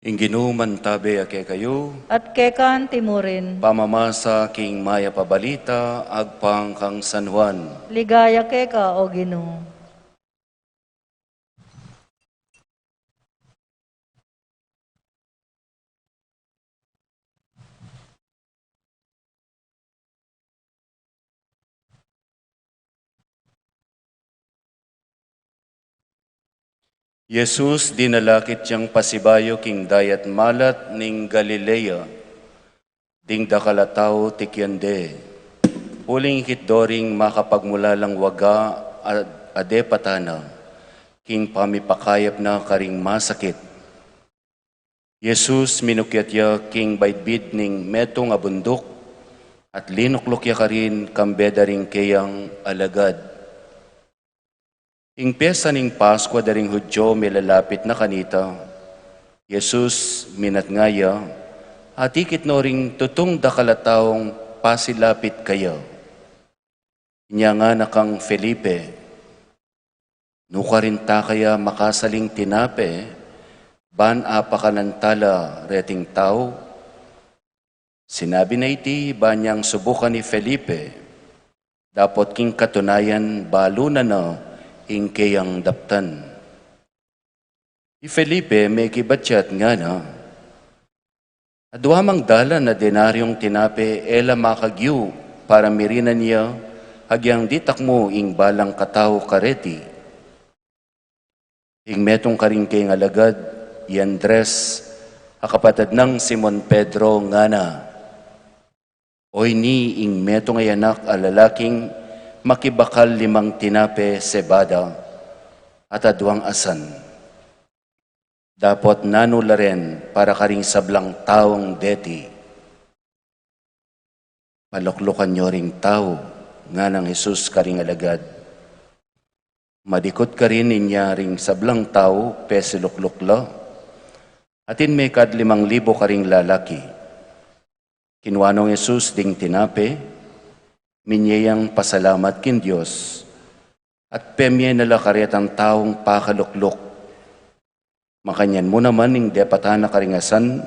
Ing Ginu mantabe ya kekayu. At keka naman murin. Pamamasa king Mayap a Balita agpang kang San Juan. Ligaya keka, O Ginu. Jesus, dinalakit yang pasibayu king dayat malat ning Galilea. Ding dakal a tau tikyan de, uling ikit do ring makapagmulalang waga a, a depatan na, king pamipakayap na karing masakit. Jesus, minukyat ya king baidbid ning metung a bunduk, at linukluk ya karin kambe da ring keyang alagad. Ing piesta ning Paskua da ring Judio milalapit na kanita. Jesus, minatnga ya, at ikit no ring tutung dakal a taung pasilapit kaya. Inya ngana kang Felipe, "Nukarin ta kaya makasaling tinape, ban apakanan ta la reting tau?" Sinabi na iti ban yang subukan i Felipe, dapot king katunayan balu na na ing keyang daptan. I Felipe mekibat ya at ngana, "Adua mang dalan a denaryung tinape e la makagyu para mirinan ya agyang ditak mu ing balang katau kareti." Ing metung karing keyang alagad, i Andres, a kapatad nang Simon Pedro, ngana, "Oyni ing metung a anak a lalaking makibakal limang tinape sebada at aduang asan. Dapot nanu la ren para karing sablang taung deti?" "Paluklukan yu ring tau," nganang Jesus karing alagad. Madikut karin inya ring sablang tau, pesilukluk la. Atin mekad limang libu karing lalaki. Kinua nong Jesus ding tinape, minye yang pasalamat king Dios, at pemie na la karetang taung pakalukluk. Makanyan mu naman ing depatan na karing asan,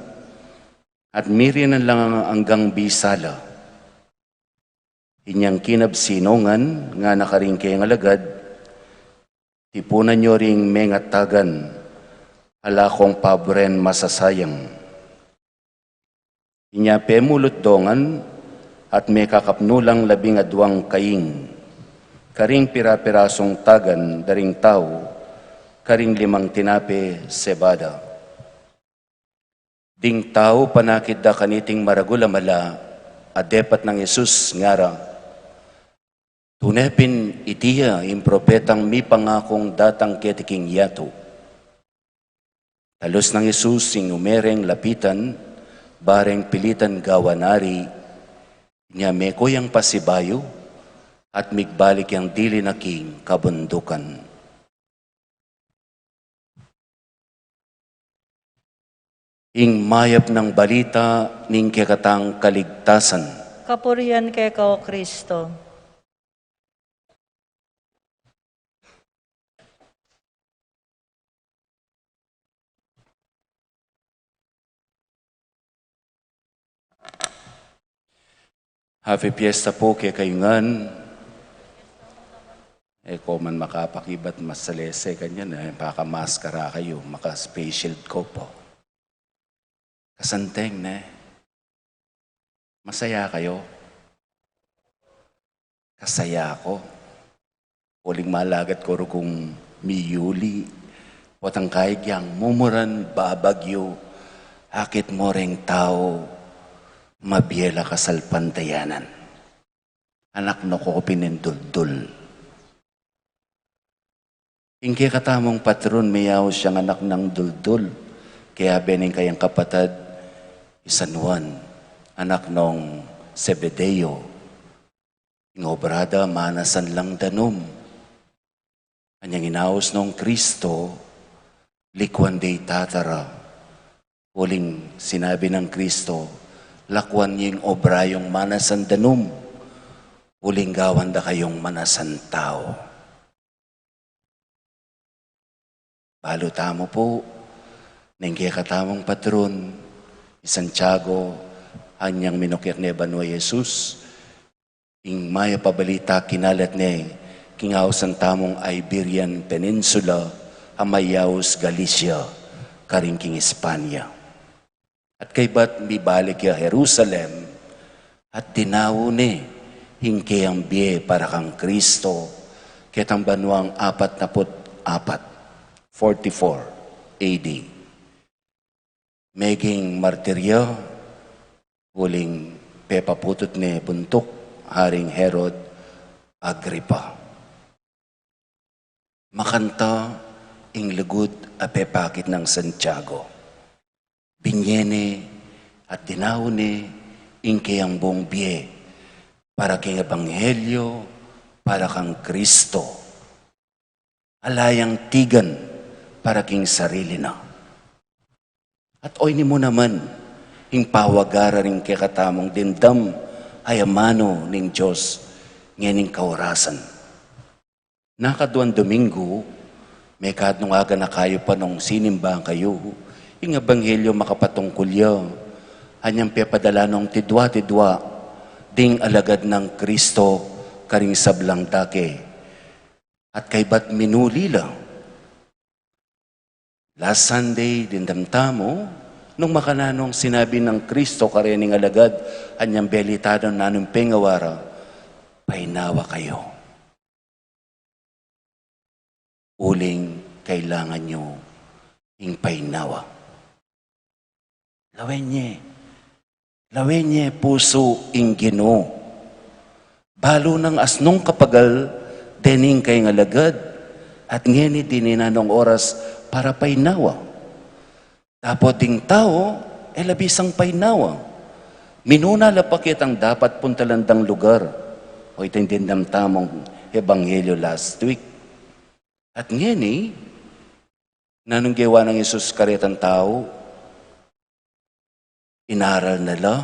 at mirinan la ngan anggang bisa la. Inyang kinabsi no ngan, ngana karing keyang alagad, "Tipunan yu ring mengatagan, ala kong paburen masasayang." Inya pemulut do ngan, at mekakapnu lang labing aduang kaing karing pira-pirasung tagan da ring tau, karing limang tinape sebada. Ding tau panakit da kaniting maragul a mala, a depat nang Jesus ngara, "Tune pin iti ya ing propetang mipangakung datang keti king yatu." Talus nang Jesus ing ume reng lapitan, bareng pilitan gawan ari, inya meko yang pasibayu, at migbalik yang dili na king kabundukan. Ing mayap nang balita ning kekatang kaligtasan. Kapurian keka, O Kristo. Happy Fiesta po kekayu ngan. E ko man makapakibat, masalese kanyan, e, makamaskara kayu, maka-face shield ko po. Kasanteng, ne? Masaya kayu? Kasaya ku. Uling malagad ku rugong miyuli, potang kaygyang mumuran, babagyu, akit mu reng tau, mabie la kasalpantayanan. Anak no ko pin ning duldul. Ing kekatamung patron, meyaus yang anak nang duldul. Kaya bene ing kayang kapatad, i San Juan, anak nong Zebedeo. Ing obra da, manasan lang danum. Anyang inaus nong Kristo, likuan de i Tata ra. Uling sinabi nang Kristo, "Lakuan yu ing obra yung manasan danum, uling gawan da kayung manasan tau." Balu tamu pu, ning kekatamung patron, i Santiago, anyang minukyak ne banua i Jesus, ing mayap a balita kinalat ne king ausan tamung Iberian Peninsula, a mayaus Galicia, karin king Espanya. At kaybat mibalik ya Jerusalem, at dinau ne ing keyang bie para kang Kristo, ketang banuang apat naput apat, forty-four A D. Meging martir ya, uling pepaputut ne buntuk Haring Herod Agripa. Makanta ing lugud a pepakit nang Santiago. Binie ne at dinau ne ing keyang buung bie para king ebanghelyo, para kang Kristo. Ala yang tigan para king sarili na. At oyni mu naman ing pawagara ring kekatamung dimdam a amanu ning Dios ngening kaorasan. Nakaduang Domingo, mekad nung aganaka yu pa nung sinimba kayu, ing ebanghelyo makapatungkul ya anyang pepadala nung tidua-tidua ding alagad nang Kristo karing sablang dake. At kaybat minuli la. Last Sunday, dimdam tamu, nung makananu ing sinabi nang Kristo karening alagad anyang belitadun nanu ing pengawara, "Painawa kayu. Uling kailangan yu ing painawa." Lawen ye. Lawen ye pusu ing Ginu. Balu nang asnung kapagal dening kayang alagad, at ngeni dinan na nung oras para painawa. Dapot ding tau, e la bisang painawa. Minuna la pa ketang dapat puntalan dang lugar. O, ita ing dimdam tamung ebanghelyo last week. At ngeni, nanung gewa nang Jesus karetang tau? Inaral na la,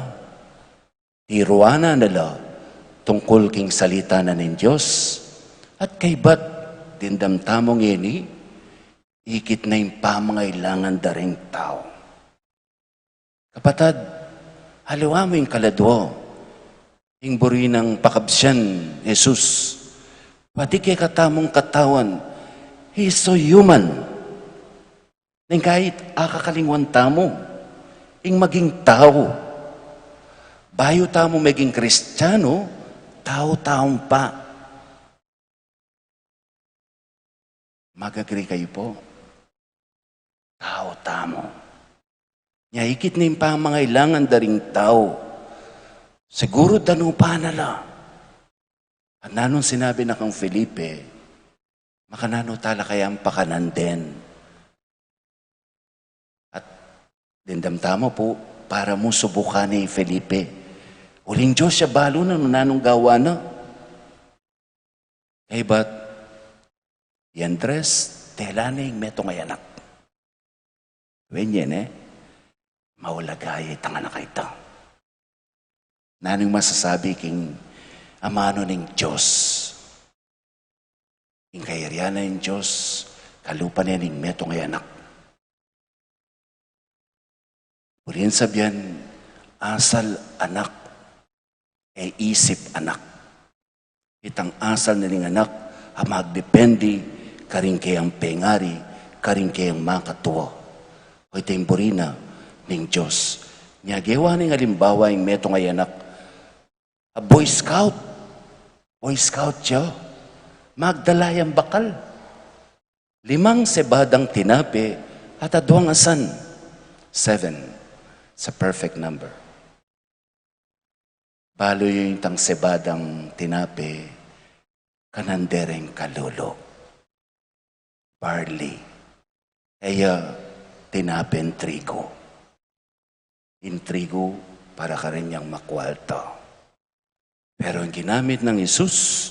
tiruan na la tungkul king salita na ning Dios. At kaybat, dimdam tamu ngeni, ikit na ing pamangailangan da ring tau. Kapatad, aliwa mu ing kaladwa, ing buri nang pakabsian Jesus, pati kekatamung katawan, he's so human. Neng kahit akakalingwan tamu ing maging tau. Bayu tamu meging Kristiyanu, tau-tau pa. Mag-agree kayu po? Tau tamu. Nya ikit ning pamangailangan da ring tau. Siguru danupan na la. At nanung sinabi na kang Felipe, makananu tala kayang pakanan den? At dimdam tamu pu, para mu subukan i Felipe. Uling Dios ya balu na nung nanung gawan na. Kaybat, i Andres, tela ne ing metung a anak. Wen ye ne, maulaga ya itang anak a ita. Nanung masasabi king amanu ning Dios? Ing kayarian ning Dios, kalupa ne ning metung a anak. Buri nang sabian, asal anak, e isip anak. Itang asal na ning anak a magdepende karing keyang pengari, karing keyang makatua. O ita ing buri na ning Dios. Nya gewa ning alimbawa ing metung a anak, a Boy Scout. Boy Scout ya. Magdala yang bakal. Limang sebadang tinape at aduang asan. Seven. It's a perfect number. Balu yu itang sebadang tinape, kanan de reng kalulu. Barley. E ya tinape ing trigu. Ing trigu para karin yang makwalta. Pero ing ginamit nang Jesus,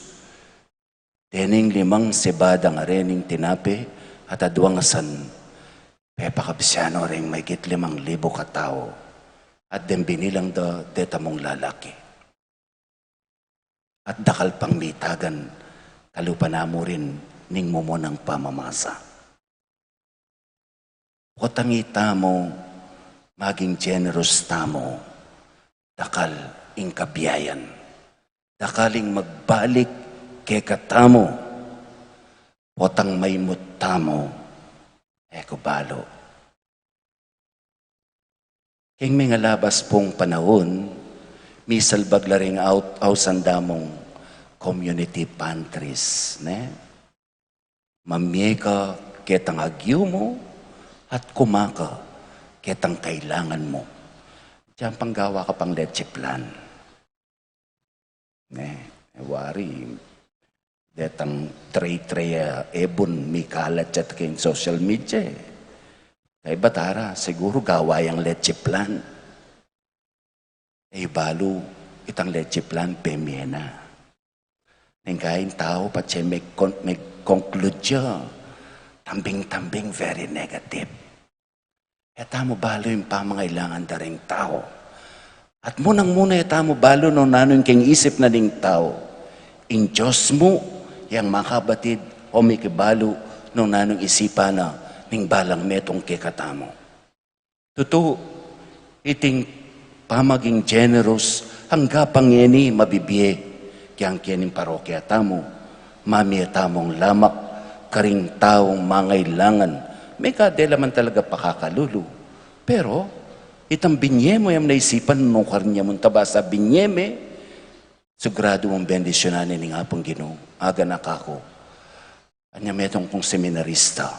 dening limang sebada ngeni ning tinape at aduang asan, pepakabsian no ring mahigit limang libu katau, at deng binilang da detamung lalaki. At dakal pang mitagan, kalupa na mu rin ning mumunang pamamasa. Potang itamu, maging generous tamu, dakal ing kabiayan, dakal ing magbalik kekatamu, potang maimut tamu, e ku balu. King mengalabas pung panaun, misalbag la ring au-, ausan da mung community pantries, ne? Mamie ka ketang agyu mu, at kuma ka ketang kailangan mu. Dinan pang gawa ka pang leche flan. Ne, e wari, detang tray-tray a ebun, mikalat ya king social media, e. Kaybat ara, siguru gawa yang leche flan. E balu, itang leche flan, pemie na. Neng kain tau, patse meg-, con-, meg-conclude ya. Tambing-tambing, very negative. E tamu balu ing pamangailangan da ring tau. At munang-muna e tamu balu nung nanu ing king isip na ning tau. Ing Dios mu, yang makabatid o mikibalu nung nanu ing isipan na ning balang metung kekatamu. Tutu, iting pamaging generous, angga pa ngeni mabibie, keng keni parokya tamu, mamie tamung lamak karing taung mangailangan. Mekad e la man talaga pakakalulu. Pero, itang binie mu, e mu na isipan nung karin ya mu, basta binie me, siguradu mung bendisyunan ne ning Apung Ginu, aganaka ku. Anya metung kung seminarista.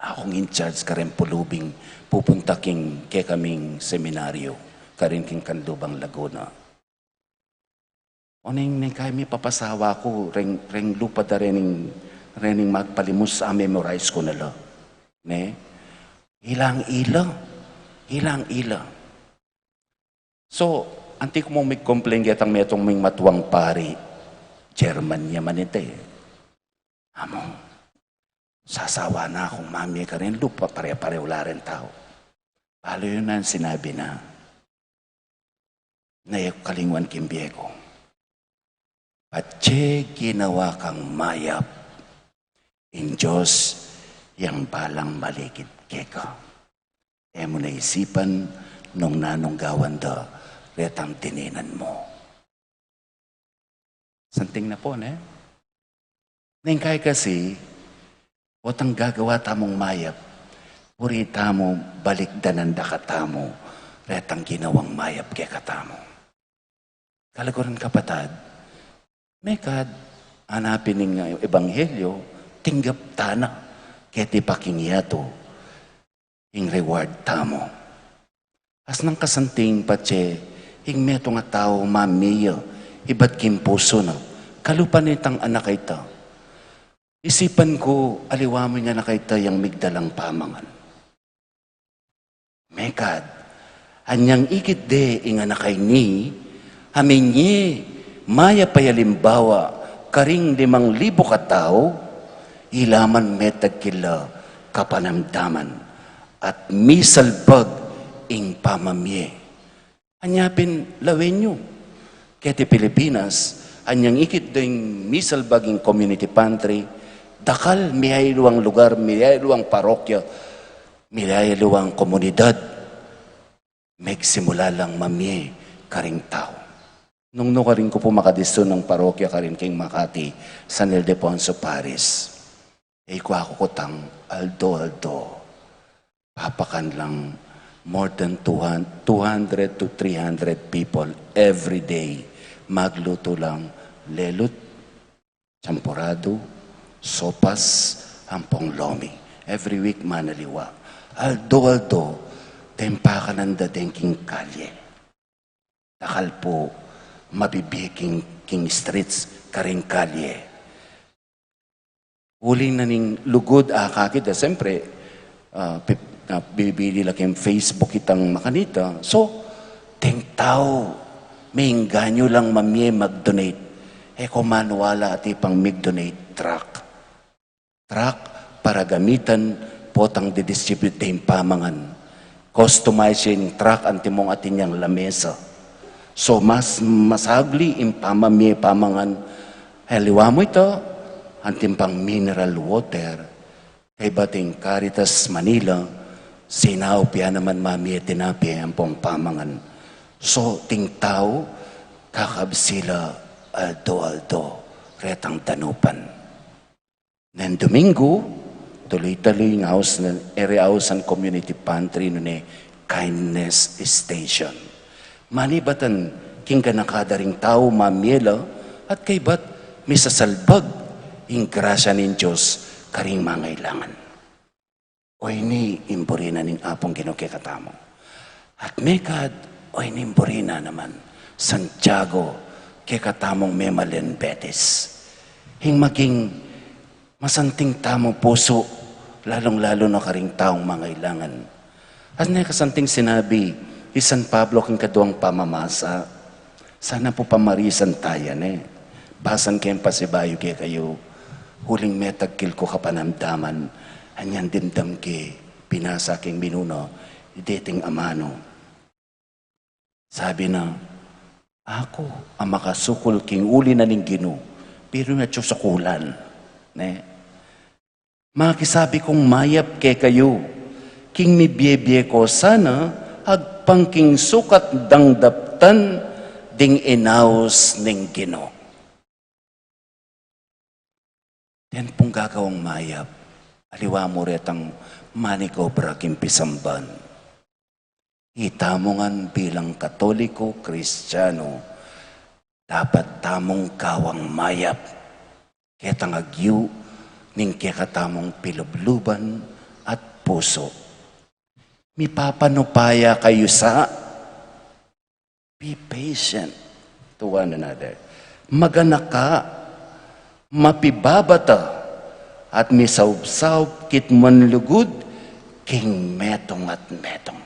Akung in charge kareng pulubing pupunta king kekaming seminaryo, karin king Canlubang, Laguna. Oneng neng kaya mipapasawa ku, reng, reng lupad a rening, rening magpalimus a memorize ku na la. Ne? Ilang ila. Ilang ila. So, anti ku mu mig-complain ketang metung ming matuang pari, German ya man ita e. Among, sasawa na kung mamie karin lupa, pare-parehu la ring tau. Balu yu nung sinabi na, na e ku kalingwan king bie ku. Patse ginawa kang mayap, ing Dios yang balang maligid keka. E mu na isipan nung nanung gawan da retang dininan mu. Santing na pu, ne? Neng kaya kasi, potang gagawa tamung mayap, buri tamu balikdanan da katamu retang ginawang mayap kekatamu. Kaluguran, kapatad, mekad anapin ning ebanghelyo, tinggap ta na keti pa king yatu. ing reward tamu. As nang kasanting patse, ing metung a tau mamie ya ibat king pusu na, kalupa na itang anak a ita. Isipan ku, aliwa mu ing anak a ita yang migdalang pamangan. Mekad, anyang ikit de ing anak a ini, a minie mayap a alimbawa karing limang libu katau, ila man metagkil la kapanamdaman at misalbag ing pamamie. Anya pin lawen yu, keti Pilipinas, anyang ikit deng misalbag ing community pantry, dakal, miyayaliwang lugar, miyayaliwang parokya, miyayaliwang komunidad, megsimula lang mamie karing tau. Nung nukarin ku pu makadisu nang parokya karin king Makati, San Ildefonso Parish. E ku akukutang aldo-aldo, papakan lang more than two hundred, two hundred to three hundred people every day. Maglutu lang lelut, champorado, sopas, ampong lomi. Every week manaliwa. Aldo-aldo, deng pakanan da deng king kalye. Dakal pu mabibie king, king streets, karing kalye. Uling na ning lugud akakit da, siyempre, ah, pip-, ah, bibili la king Facebook itang makanita. So, deng tau, mengganyu lang mamie mag-donate. E ku maniwala atin pang mig-donate truck. Truck para gamitan potang didistribute deng pamangan. Customize ing truck antimong atin yang lamesa. So, mas masagli ing pamamie pamangan. Aliwa mu ita, anting pang mineral water. Kaybat ing Caritas Manila, sinaup ya naman mamie tinape ampong pamangan. So, ding tau, kakabsi la aldo-aldo retang danupan. Neng Domingo, tuloy-tuloy ing aus na, area aus and community pantry nune Kindness Station. Manibatan king ganaka da ring tau mamie la at kaybat misasalbag ing grasya ning Dios karing mangailangan. Oyni ing buri na ning Apung Ginu kekatamu. At mekad, oyni ing buri na naman, Santiago, kekatamung memalen Betis. Ing maging masanting tamung pusu, lalung-lalu na karing taung mangailangan. At ne kasanting sinabi i San Pablo king kaduang pamamasa, sana pu pamarisan taya ne. Basan ke ing pasibayu kekayu, uling metagkil ku kapanamdaman, anyang dimdam ke binasa king minuna, i deting amanu. Sabi na, "Aku a makasukul king uli na ning Ginu, pero atyu sukulan." Ne? Makisabi kung mayap kekayu, king mibie-bie ko sana, agpang king sukat dang daptan, ding inaus ning Ginu. Atin pung gagawang mayap, aliwa mu retang manigobra king pisamban. Itamu ngan bilang Katoliko, Kristiyanu, dapat tamung gawang mayap ketang agyu ning kekatamung pilubluban at pusu. Mipapanupaya kayu sa, be patient to one another. Maganaka, mapibabata, at misaub-saub kitmu man lugud king metung at metung.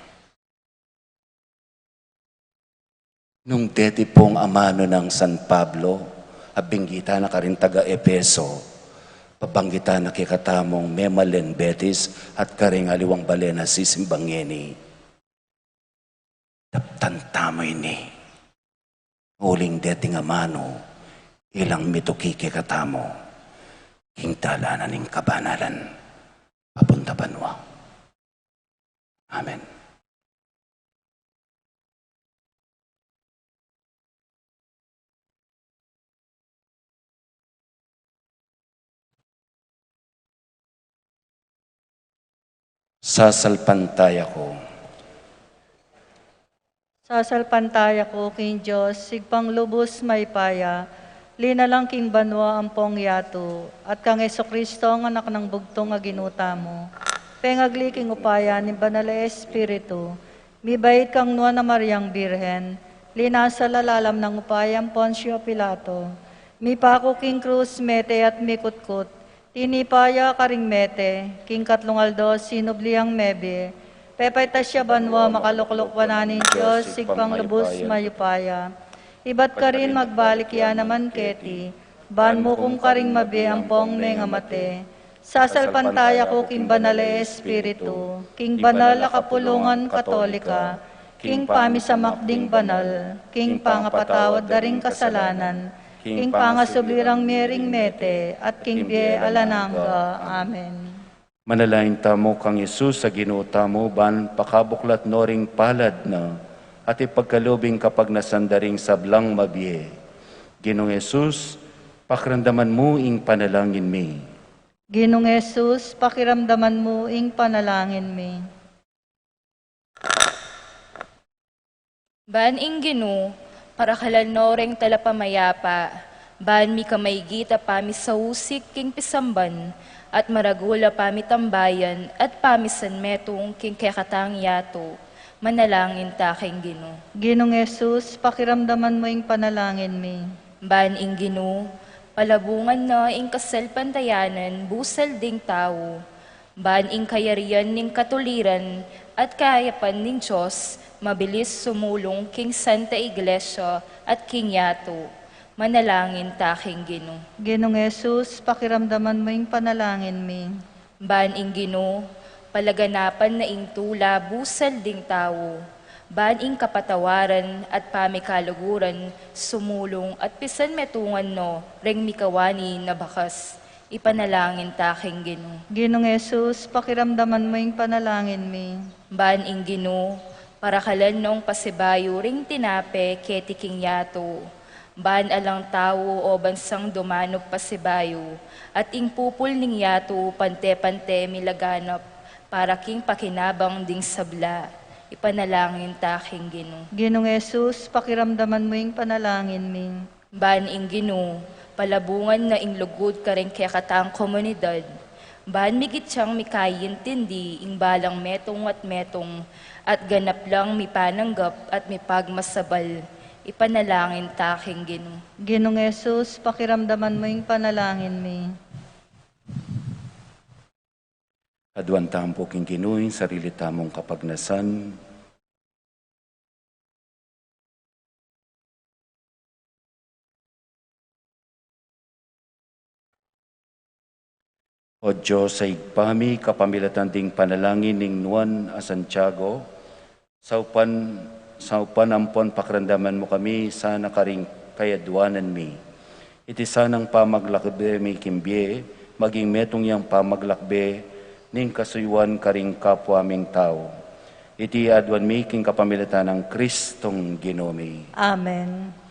Nung deti pung amanu nang San Pablo, a binggitan na karing taga-Efeso, pabanggitan na kekatamung memalen Betis at karing aliwang balen a sisimbang ngeni. Daptan tamu ini. Uling deting amanu, ilang mituki kekatamu king dalan na ning kabanalan papunta banua. Amen. Sasalpantaya ku. Sasalpantaya ku king Dios, Ibpang lubus mayupaya, linalang king banua ampong yatu, at kang Jesucristo, a Anak nang bugtung a Ginu tamu. Pengagli king upaya ning Banal a Espiritu, mibait kang Nuan a Mariang Birhen, linasa la lalam nang upaya nang Poncio Pilato, mipaku king krus, mete at mikutkut, tinipa ya karing mete, king katlung aldo sinubli yang mebie, pepaitas ya banua, makalukluk wanan ning Dios, Ibpang lubus mayupaya. Ibat karin magbalik ya naman keti, ban mukum karing mabie ampong mengamate. Sasalpantaya ku king Banal a Espiritu, king banal a kapulungan Katolika, king pamisamak ding banal, king pangapatawad da ring kasalanan, king pangasubli rang mie ring mete, at king bie alang angga. Amen. Manalangin tamu kang Jesus a Ginu tamu, ban pakabuklat no ring palad na, at ipagkalub ing kapagnasan da ring sablang mabie. Ginung Jesus, pakiramdaman mu ing panalangin mi. Ginung Jesus, pakiramdaman mu ing panalangin mi. Ban ing Ginu, parakalan no ring talapamayapa, ban mika maigit a pamisausik king pisamban, at maragul a pamitambayan, at pamisanmetung king kekatang yatu, manalangin ta king Ginu. Ginung Jesus, pakiramdaman mu ing panalangin mi. Ban ing Ginu, palabungan na ing kasalpantayanan busal ding tau, ban ing kayarian ning katuliran at kayapan ning Dios mabilis sumulung king Santa Iglesia at king yatu. Manalangin ta king Ginu. Ginung Jesus, pakiramdaman mu ing panalangin mi. Ban ing Ginu, palaganapan na ing tula busal ding tau, ban ing kapatawaran at pamikaluguran sumulung at pisanmetungan no ring mikawani na bakas. Ipanalangin ta king Ginu. Ginung Jesus, pakiramdaman mu ing panalangin mi. Ban ing Ginu, parakalan nong pasibayu ring tinape keti king yatu, ban alang tau o bansang dumanup pasibayu, at ing pupul ning yatu pante-pante milaganap para king pakinabang ding sabla. Ipanalangin ta king Ginu. Ginung Jesus, pakiramdaman mu ing panalangin mi. Ban ing Ginu, palabungan na ing lugud karing kekatang komunidad, ban migit yang mikaintindi ing balang metung at metung, at ganap lang mipananggap at mipagmasabal. Ipanalangin ta king Ginu. Ginung Jesus, pakiramdaman mu ing panalangin mi. Aduan tamu pu king Ginu ing sarili tamung kapagnasan. O Dios a Ibpa mi, kapamilatan ding panalangin ning Nuan a Santiago, saupan, saupan ampon pakiramdaman mu kami sana karing kayaduanan mi. Iti sanang pamaglakbe mi king bie, maging metung yang pamaglakbe ning kasuyuan karing kapwa ming tau. Iti aduan mi king kapamilatan nang Kristong Ginu mi. Amen.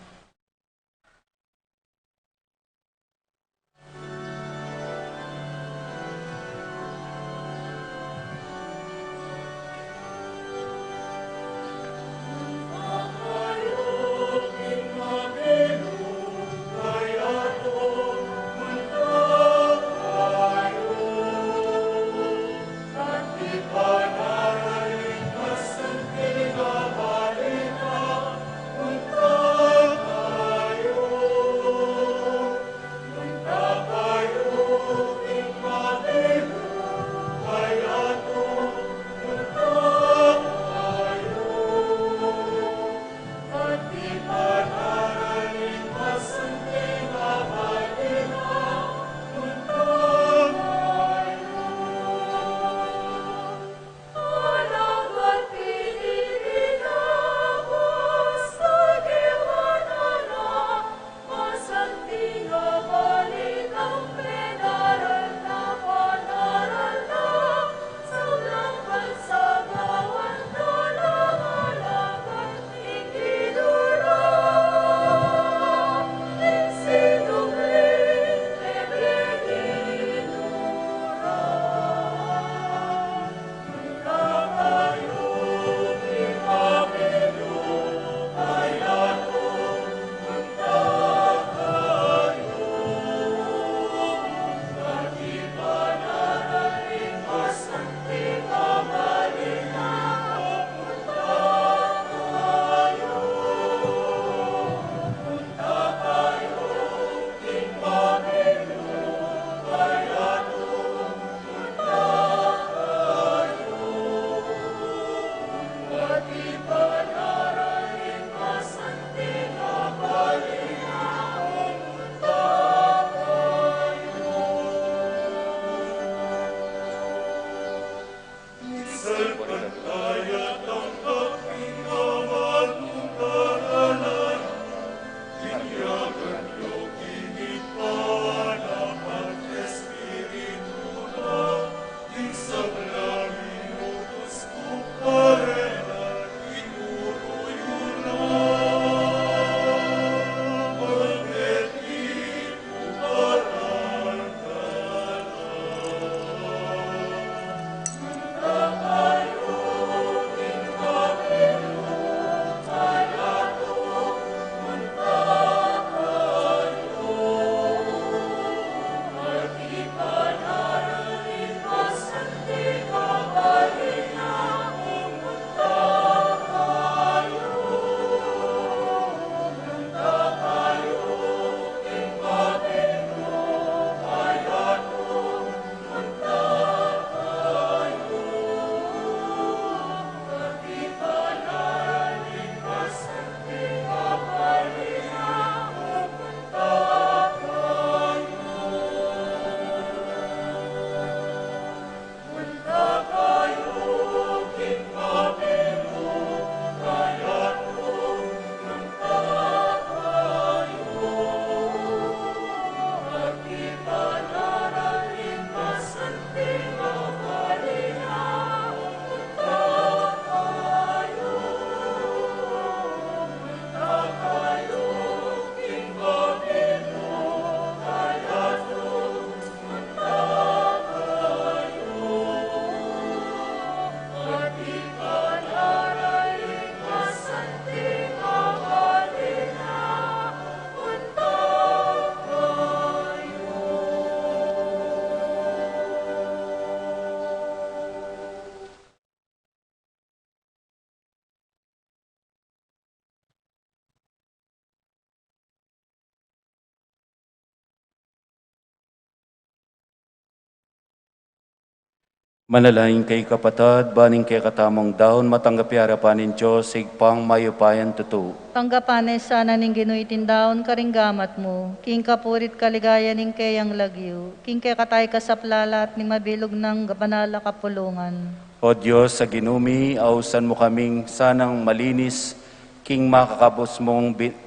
Manalangin kayu, kapatad, ban ing kekatamung daun matanggap ya arapan ning Dios, Ibpang mayupayang tutu. Tanggapan na sana ning Ginu iting daun karing gamat mu, king kapurian at kaligayan ning keyang lagyu, king kekatamu ing kasaplalan at ning mabilug nang banal a kapulungan. O Dios a Ginu mi, ausan mu kaming sanang malinis king makakabus mung bi-,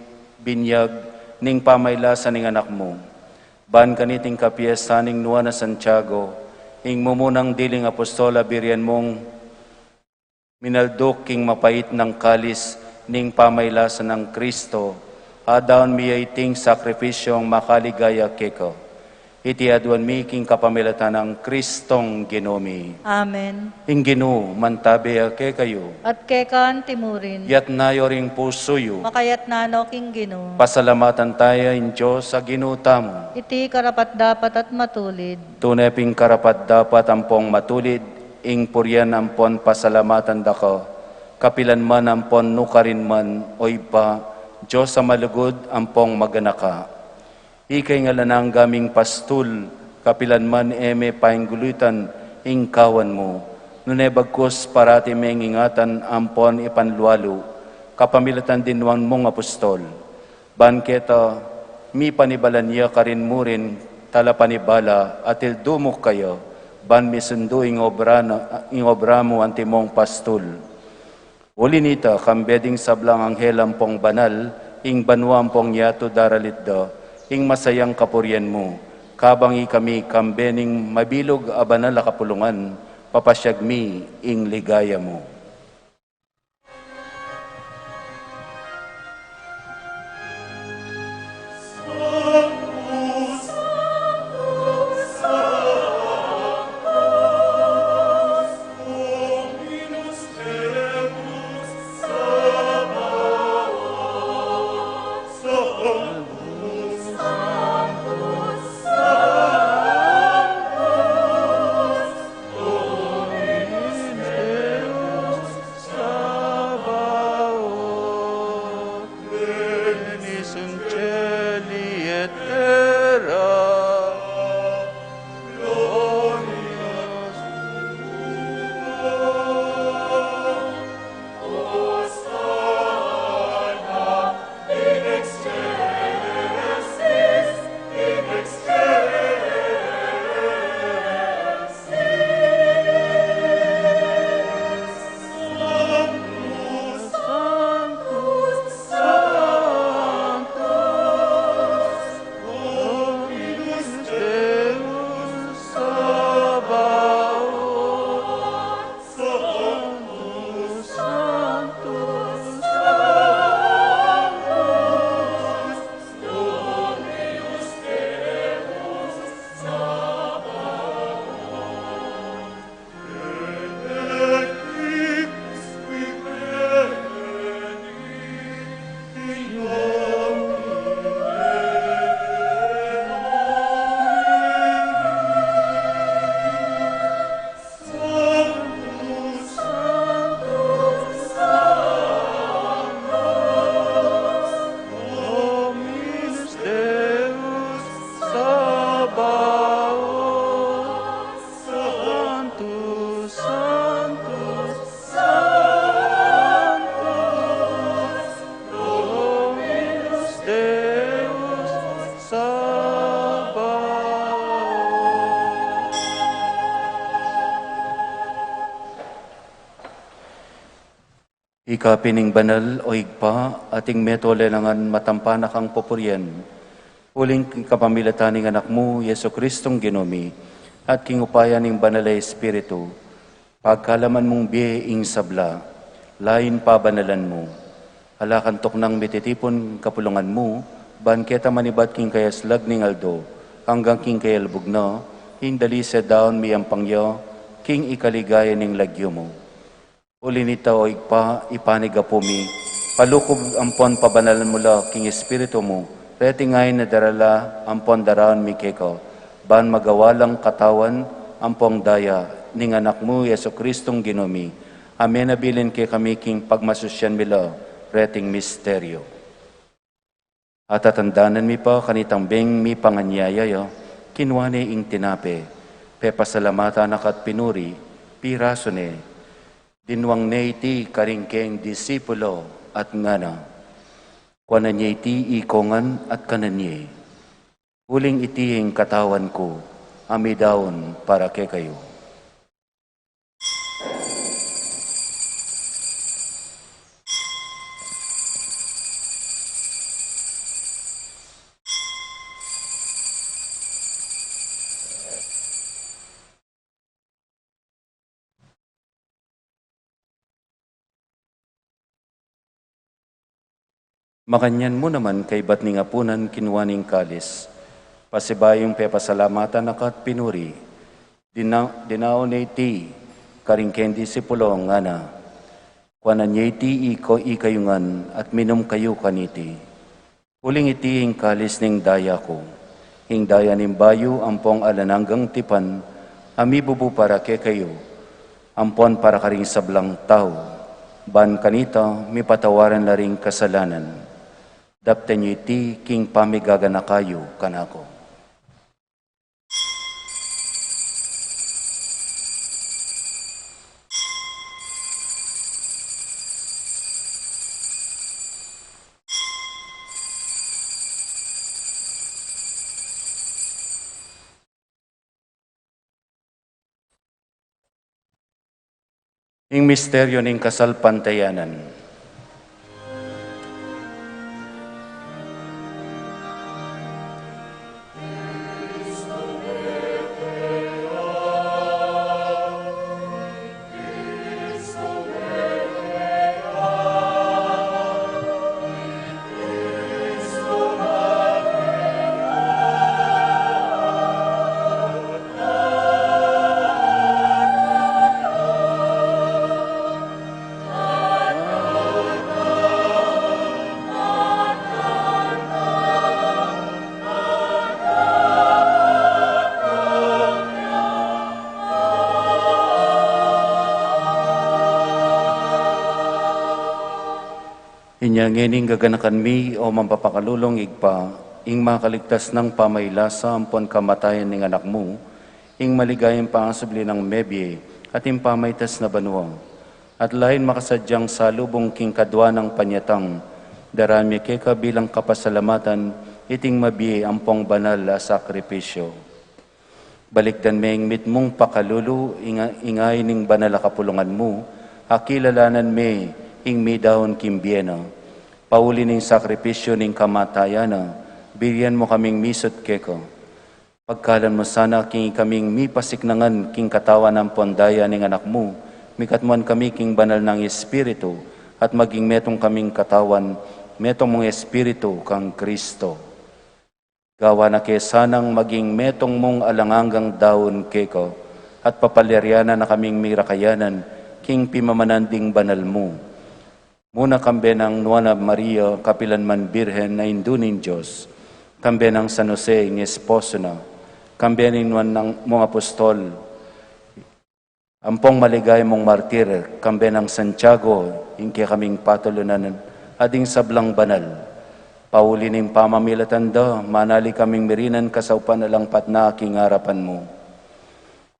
binyag ning pamagkasakit ning Anak mu. Ban kaniting kapiestan ning Nuan a Santiago, ing mumunang diling apostol, a birian mung minalduk king mapait nang kalis ning pamagkasakit nang Kristo, adaun mi ya iting sakripisyung makaligaya keka. Iti aduan mi king kapamilatan nang Kristong Ginu mi. Amen. Ing Ginu mantabe ya kekayu. At keka naman murin. Itas yu ring pusu yu. Makatas na no king Ginu. Pasalamatan taya ing Dios a Ginu tamu. Iti karapat-dapat at matulid. Tune pin karapat-dapat ampong matulid ing purian ampon pasalamatan da ka, kapilan man ampon nukarin man, o Ibpa, Dios a malugud ampong maganaka. Ika ing alang angga ming pastul, kapilan man e me painggulutan ing kawan mu, nune bagkus parati meng ingatan ampon ipanlualu, kapamilatan ding nuan mung apostol. Ban keta, mipanibalan ya karin murin talapanibala, at ildu mu kaya, ban misundu ing obra na, ing obra mu antimong pastul. Uli nita, kambe ding sablang anghel ampong banal, ing banua ampong yatu daralit da ing masayang kapurian mu, kabang ikami kambe ning mabilug a banal a kapulungan, papasyag mi ing ligaya mu. Ika pin ing banal, o Ibpa, at ing metung alang angga matampang na kang pupurian. Uling king kapamilatan ning Anak mu, Jesucristong Ginu mi, at king upaya ning Banal a Espiritu, pagkalaman mung bie ing sabla, lain pabanalan mu. Ala kang tuknang mititipun kapulungan mu, ban keta manibat king kayaslag ning aldo, anggang king kayalbug na, ing dalise daun miyampang ya, king ikaligaya ning lagyu mu. Uli nita, o Ibpa, ipanyawad mi, palukub ampon pabanalan mu la king Espiritu mu, reting ain a darala ampon daraun mi keka, ban magawa lang katawan ampon daya ning Anak mu, Jesucristong Ginu mi, a menabilin kekami king pagmasusyan mi la reting misteryu. At tatandanan mi pa, kanitang beng mipanganyaya ya, kinua ne ing tinape, pepasalamatan na ka at pinuri, pirasu ne, dinuang ne iti karing keng disipulo at ngana, kuanan ye iti ikongan at kanan ye. Uling iti ing katawan ku, a midaun para kekayu. Makanyan mu naman kaybat ning apunan kinua ne ing kalis, pasibayu yang pepasalamatan na ka at pinuri, dina-, dinaun ne iti karing keng disipulo ngana, kuanan ye iti iko-, ikayu ngan at minum kayu kaniti. Uling iti ing kalis ning daya ku, ing daya ning bayu ampong alang anggang tipan, a mibubu para kekayu ampon para karing sablang tau, ban kanita mipatawaran la ring kasalanan. Daptan yu iti king pamigaganaka yu kanaku. Ing misteryo ning kasalpantayanan. Inya ngeni gaganakan mi, o mapapakalulung Ibpa, ing makaligtas nang pamailasa ampon kamatayan ning Anak mu, ing maligayang pangasubli nang mebie, at ing pamaitas na banua. At lain makasadyang salubung king kadua nang panyatang, darame keka bilang kapasalamatan iting mabie ampong banal a sakripisyo. Balikdan me ing mitmung pakalulu, inga-, ingay ning banal a kapulungan mu, a kilalanan me ing midaun king bie na. Pauli ning sakripisyo ning kamatayan na, birian mu kaming misut keka. Pagkalan mu sana king ikaming mipasiknangan king katawan ampon daya ning Anak mu, mikatmuan kami king banal nang Espiritu, at maging metung kaming katawan, metung mung Espiritu kang Kristo. Gawan na ke sanang maging metung mung alang anggang daun keka, at papalyanan na kaming mirakayanan king pimamanan ding banal mu. Muna kambe nang Nuan a Maria, kapilan man Birhen a Indu ning Dios, kambe nang San Jose ing esposo na, kambe ning nuan nang mung apostol, ampong maligaya mung martir, kambe nang Santiago, ing kekaming patulunan, at ding sablang banal. Pauli ning pamamilatan da, manali kaming mirinan kasaupan alang patna king arapan mu.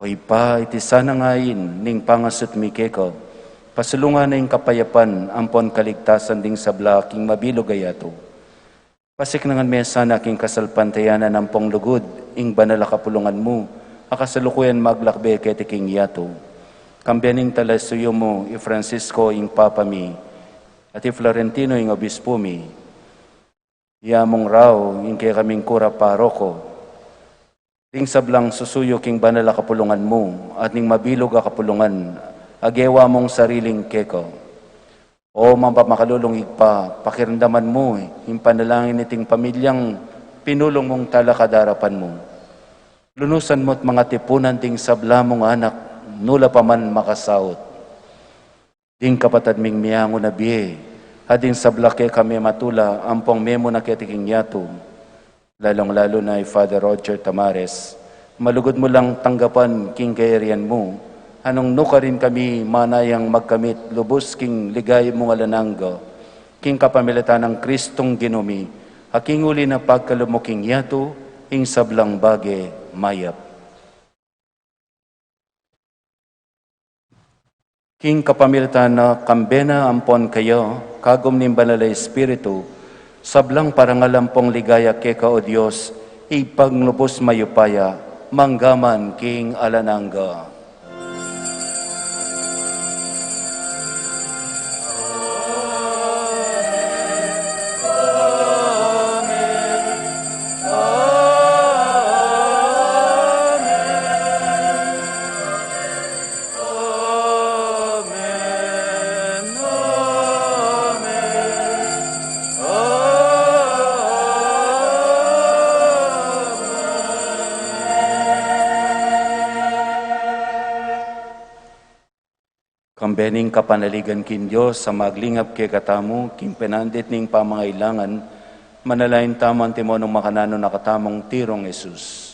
O Ibpa, iti sana ngain ning pangasut mi keka, pasulungan na ing kapayapan ampon kaligtasan ding sabla king mabilug a yatu. Pasiknangan me sana king kasalpantayanan ampong lugud ing banal a kapulungan mu, a kasalukuyan maglakbe keti king yatu. Kambe ning talasuyu mu i Francisco ing Papa mi, at i Florentino ing Obispo mi. Iya mung rau ing kekaming kura paroko. Ding sablang susuyu king banal a kapulungan mu, at ning mabilug a kapulungan, a gewa mung sariling keka. O mapamakalulung Ibpa, pakiramdaman mu ing panalangin niting pamilyang pinulung mung talakad arapan mu. Lunusan mu't mangatipunan ding sabla mung anak, nula pa man makasaut. Ding kapatad ming miangu na bie, at ding sabla kekami matula, ampong memu na keti king yatu. Lalung-lalu na i Father Roger Tamares, malugud mu lang tanggapan king kayarian mu, a nung nukarin kami manayang magkamit lubus king ligaya mung alang angga, king kapamilatan nang Kristong Ginu mi, a king uli na pagkalub mu king yatu, ing sablang bage mayap. King kapamilatan na, kambe na ampon kaya, kagum ning Banal a Espiritu, sablang parangal ampong ligaya keka, O Dios, Ibpang lubus mayupaya, mangga man king alang angga. Amen. Amen. Amen. Kambe ning kapanaligan king Dios a maglingap kekatamu, king penandit ning pamangailangan, manalangin tamu antimo nung makananu na katamung tirong Jesus.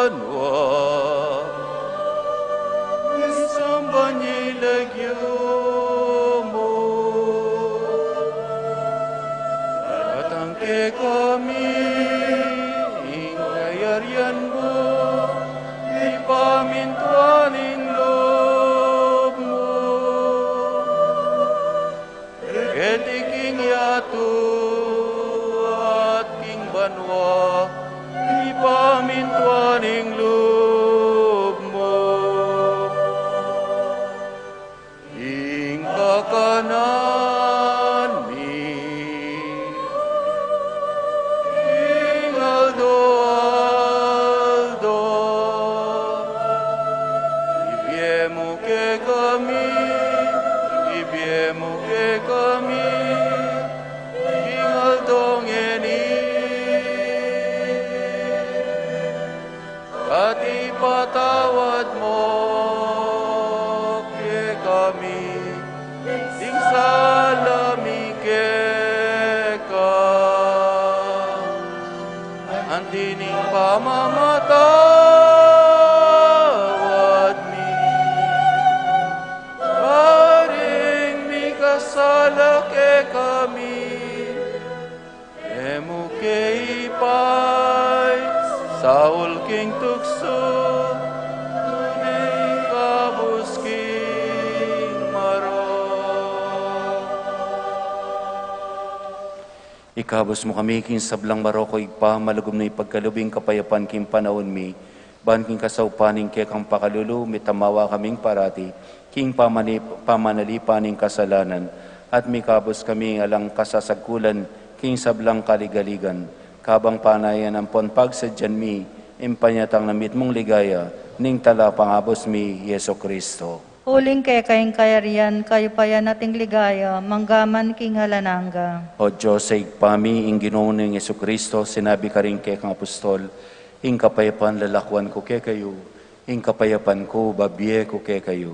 Banua, isamban ya ing lagyu mu. Datang kekami ing kayarian mu, ipamintuan ing lub mu. Keti king yatu at king banua, ipamintuan ing lub mu. Ing kakanan mi king aldo-aldo, ibie mu kekami, ibie mu kekami, king aldo ngeni. At ipatawad mu kekami ing sala mi keka, anti ning pamamatawad mi karing mikasala kekami. E mu ke ipaisaul king tuksu, nune ikabus king marok. Ikabus mu kami king sablang marok, O Ibpa, malugud mu ipagkalub ing kapayapan king panaun mi, ban king kasaupan ning kekang pakalulu, mitamawa kaming parati king pamani-, pamanalipan ning kasalanan, at mikabus kami alang kasasagkulan king sablang kaligaligan, kabang panayan ampon pagsadyan mi ing panyatang na mitmung ligaya ning Talapangabus mi, Jesu Cristo. Uling keka ing kayarian, kayupayan at ing ligaya, mangga man king alang angga. O Dios, Ibpa mi, ing Ginu ming Jesu Cristo, sinabi karing kekang apostol, Ing kapayapan lalakuan ku kekayu, ing kapayapan ku babie ku kekayu.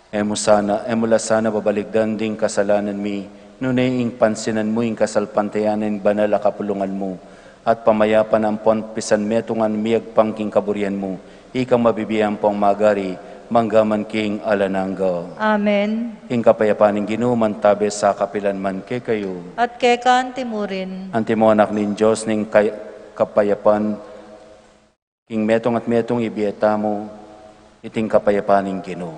E mu sana, e mu la sana babalikdan ding kasalanan mi, nune ing pansinan mu ing kasalpantayanan ning banal a kapulungan mu, at pamayapan ampon pisanmetungan miyagpang king kaburian mu, ikang mabibie ampong magari, mangga man king alang angga. Amen. Ing kapayapan ning Ginu mantabe sa kapilan man kekayu. At keka anti mu rin. Antimo anak ning Dios ning kay-, kapayapan, king metung at metung ibie tamu iting kapayapan ning Ginu.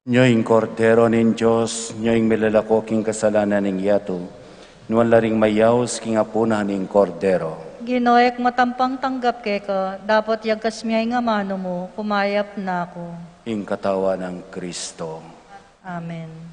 Nyo ing Kordero ning Dios, nyo ing milalako king kasalanan ning yatu. Nuan la ring mayaus king apunan ning Kordero. Ginu, e ku matampang tanggap keka, dapot yagkas mu ing amanu mu, kumayap na ku. Ing katawan nang Kristo. Amen.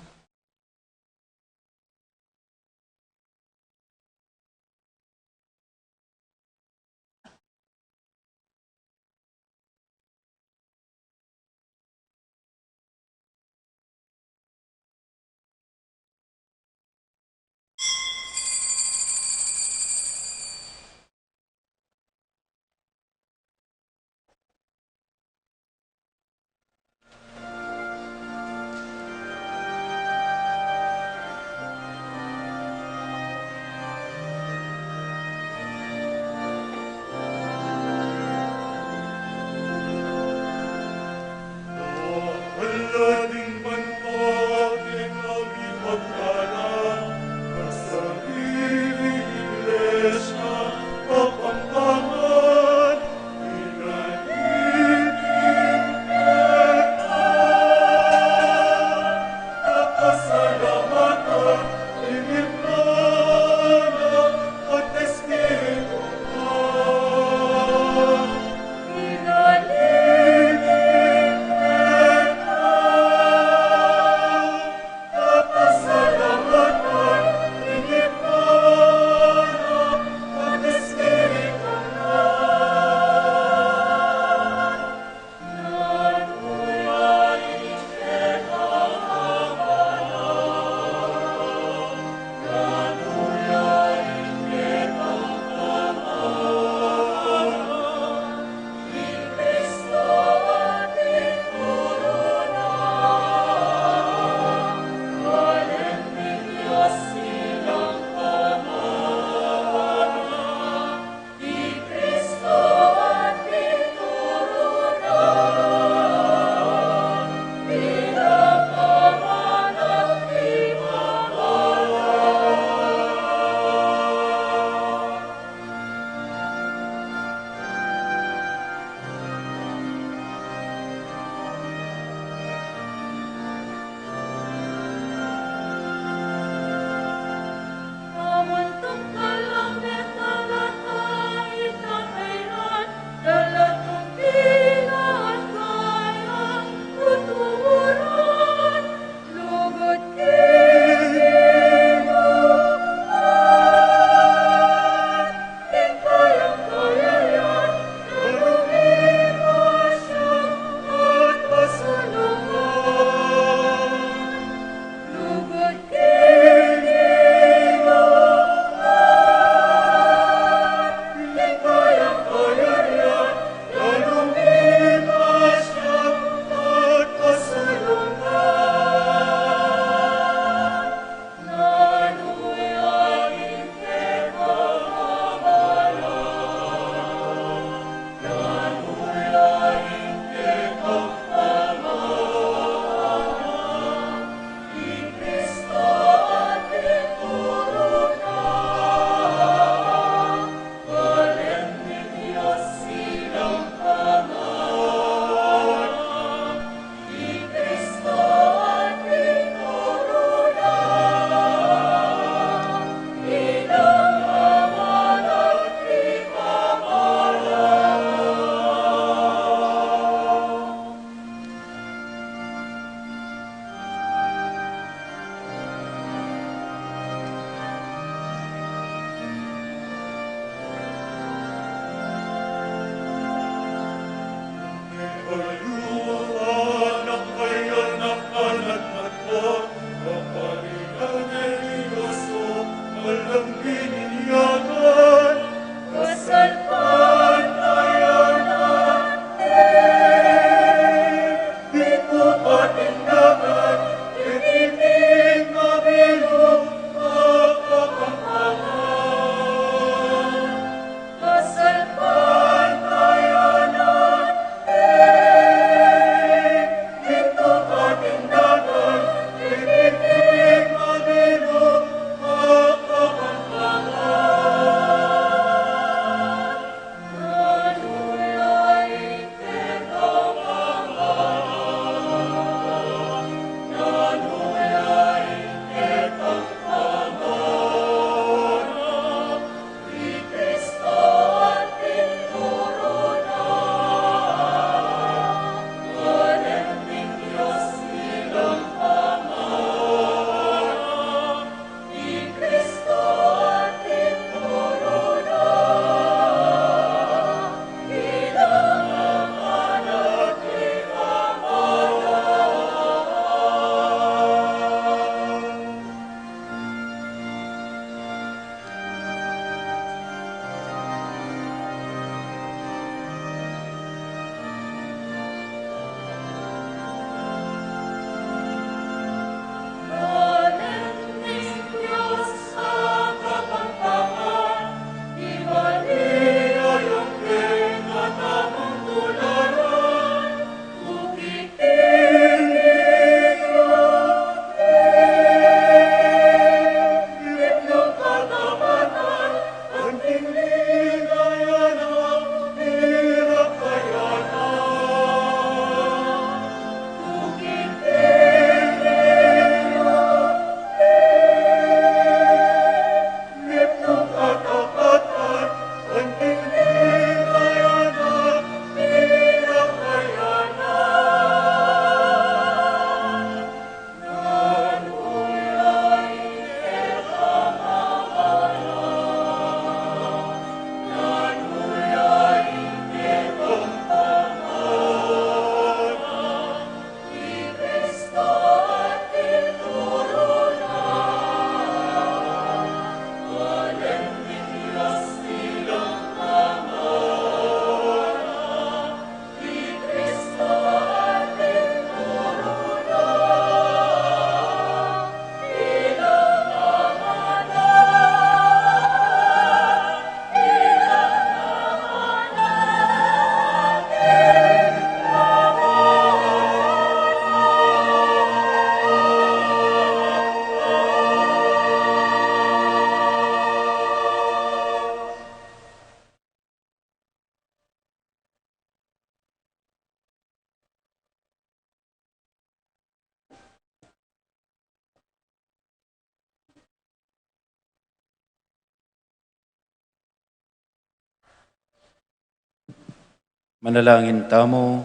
Manalangin tamu.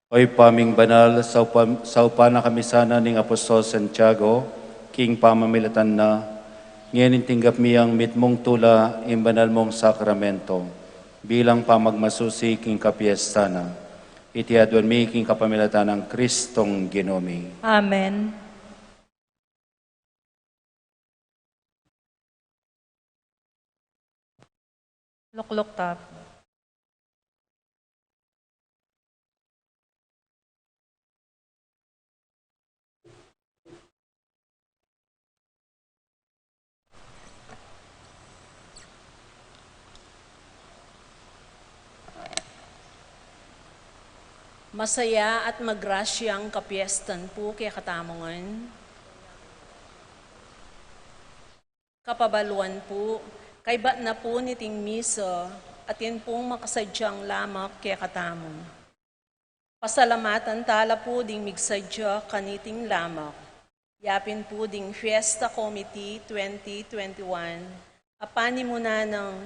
O Ibpa ming banal, saupan, saupan na kami sana ning Apostol Santiago, king pamamilatan na, ngening tinggap mi ing mitmung tula ning banal mung sakramento, bilang pamagmasusi king kapiestan na. Iti aduan mi king kapamilatan nang Kristong Ginu mi. Amen. Lukluk ta pu. Masaya at magrasyang kapiestan pu kekatamu ngan. Kapabaluan pu, kaybat na pu niting misa, atin pung makasadyang lamak kekatamu. Pasalamatan tala pu ding migsadya kaniting lamak. Yapin pu ding Fiesta Committee twenty twenty-one, a panimunan nang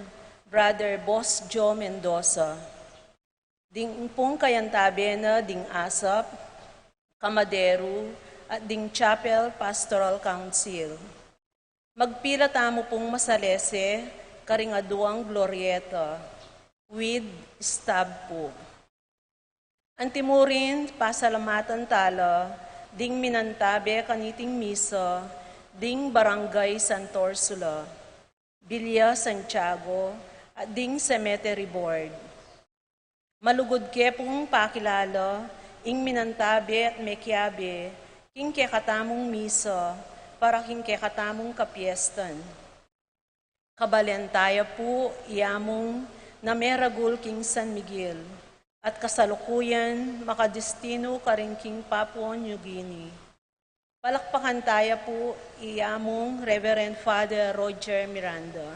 Brother Boss Joe Mendoza. Ding pung kayantabe na ding ASAP, kamaderu, at ding Chapel Pastoral Council. Magpila tamu pung masalese karing aduang glorieta, with stab pu. Antimurin, pasalamatan tala ding minantabe kaniting misa, ding Barangay Santa Ursula, Villa Santiago, at ding Cemetery Board. Malugud ke pung pakilala ing minantabe at mekiabe king kekatamung misa para king kekatamung kapiestan. Kabalen taya pu i Among na meragul king San Miguel at kasalukuyan makadestinu karin king Papua New Guinea. Palakpakan taya pu i Among Reverend Father Roger Miranda.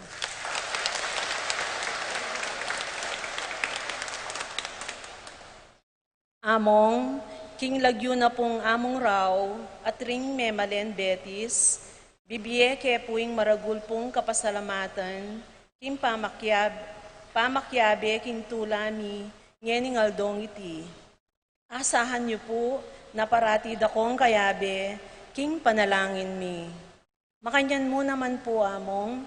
Among, king lagyu na pung Among Rau at ring memalen Betis, bibie ke pu ing maragul pung kapasalamatan king pamakiab-, pamakiabe king tula mi ngening aldong iti. Asahan yu pu na parati dakong kayabe king panalangin mi. Makanyan mu naman pu, Among,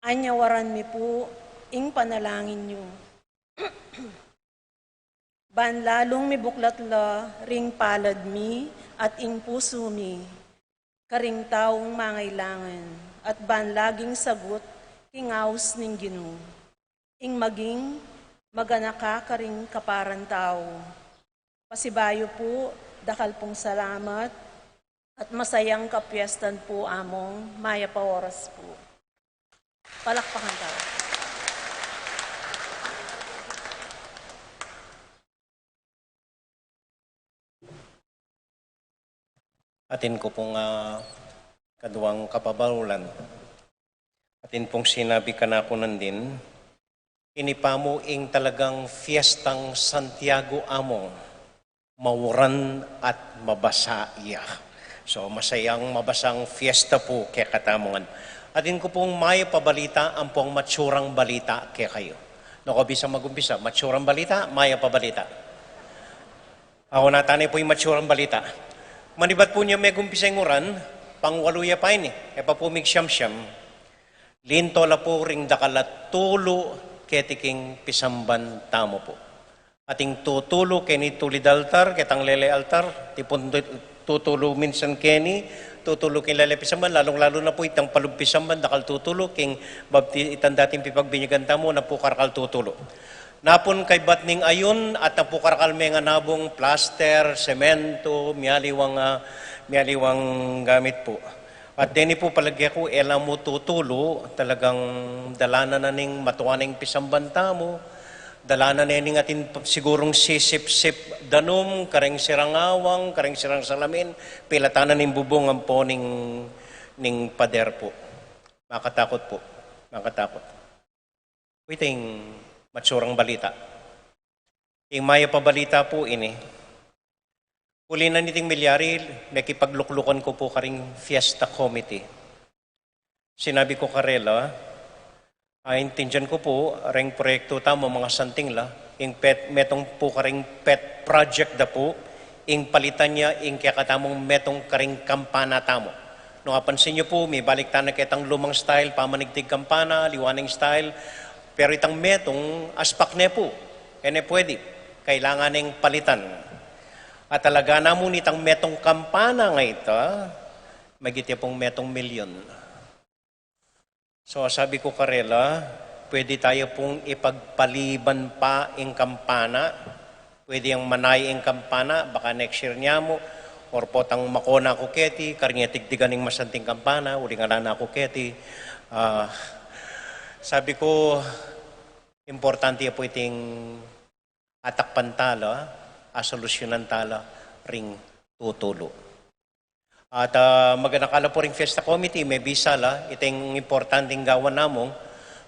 anyawaran mi pu ing panalangin yu. Ban lalung mibuklat la ring palad mi at ing pusu mi karing taung mangailangan, at ban laging sagut king aus ning Ginu ing maging maganaka karing kaparan tau. Pasibayu pu, dakal pung salamat at masayang kapiestan pu, Among, mayap a oras pu. Palakpakan tau. Atin ku pung, ah, kaduang kapabaluan. Atin pung sinabi kanaku nandin, ini pamu ing talagang fiestang Santiago, Among, mauran at mabasa ya. So, masayang mabasang fiesta pu kekatamu ngan. Atin ku pung mayap a balita ampong matsurang balita kekayu. Naku, bisang magumpisa, matsurang balita, mayap a balita. Aku na, tane pu ing matsurang balita. Manibat pu ning megumpisa ing uran, pangwalu ya pa ini, e pa pu migsiamsiam. Linto la pu ring dakal a tulu keti king pisamban tamu pu. Ating tutulu keni tulid altar, ketang lele altar, tipun tu-, tutulu minsan keni, tutulu king lele pisamban, lalung-lalu na pu itang palub pisamban, dakal tutulu, king bapti-, itang dating pipagbinyagan tamu, napu karakal tutulu. Napun kaybat ning ayun, at napu karakal menganabung plaster, semento, mialiwang, ah, mialiwang gamit pu. At deni pu palage ku, e la mu tutulu, talagang dalanan na ning matua ning pisamban tamu, dalanan ne ning atin p-, sigurung sisip-sip danum, kareng sirang awang, kareng sirang salamin, pilatan na ning bubung ampo ning, ning pader pu. Makatakut pu. Makatakut. Iti ing matsurang balita. Ing mayap a balita pu ini. Uli na niting milyari, mekipagluklukan ku pu karing fiesta committee. Sinabi ku karela, Aintindian ku pu, ring proyektu tamu, mga santing la, ing pet, metung pu karing pet project da pu, ing palitan ya ing kekatamung metung karing kampana tamu. Nung apansin yu pu, mibalik tana ketang lumang style, pamanigtig kampana, liwaneng style, pero itang metung, aspak ne pu, e ne pwede, kailangan neng palitan. At talaga namu nitang metung kampana nga ita, magit ya pung metung milyon. So, sabi ku karela, pwede tayu pung ipagpaliban pa ing kampana, pwede yang manay ing kampana, baka next year niya mu, or potang makona ku keti, karnya tigdigan ing masanting kampana, uling ala na ku keti. Ah, sabi ku, importante ya pu iting atakpan tala, asolusyunan tala, ring tutulu. At, ah, maganaka la pu ring Fiesta Committee, mebisa la, iting importanteng gawan namu.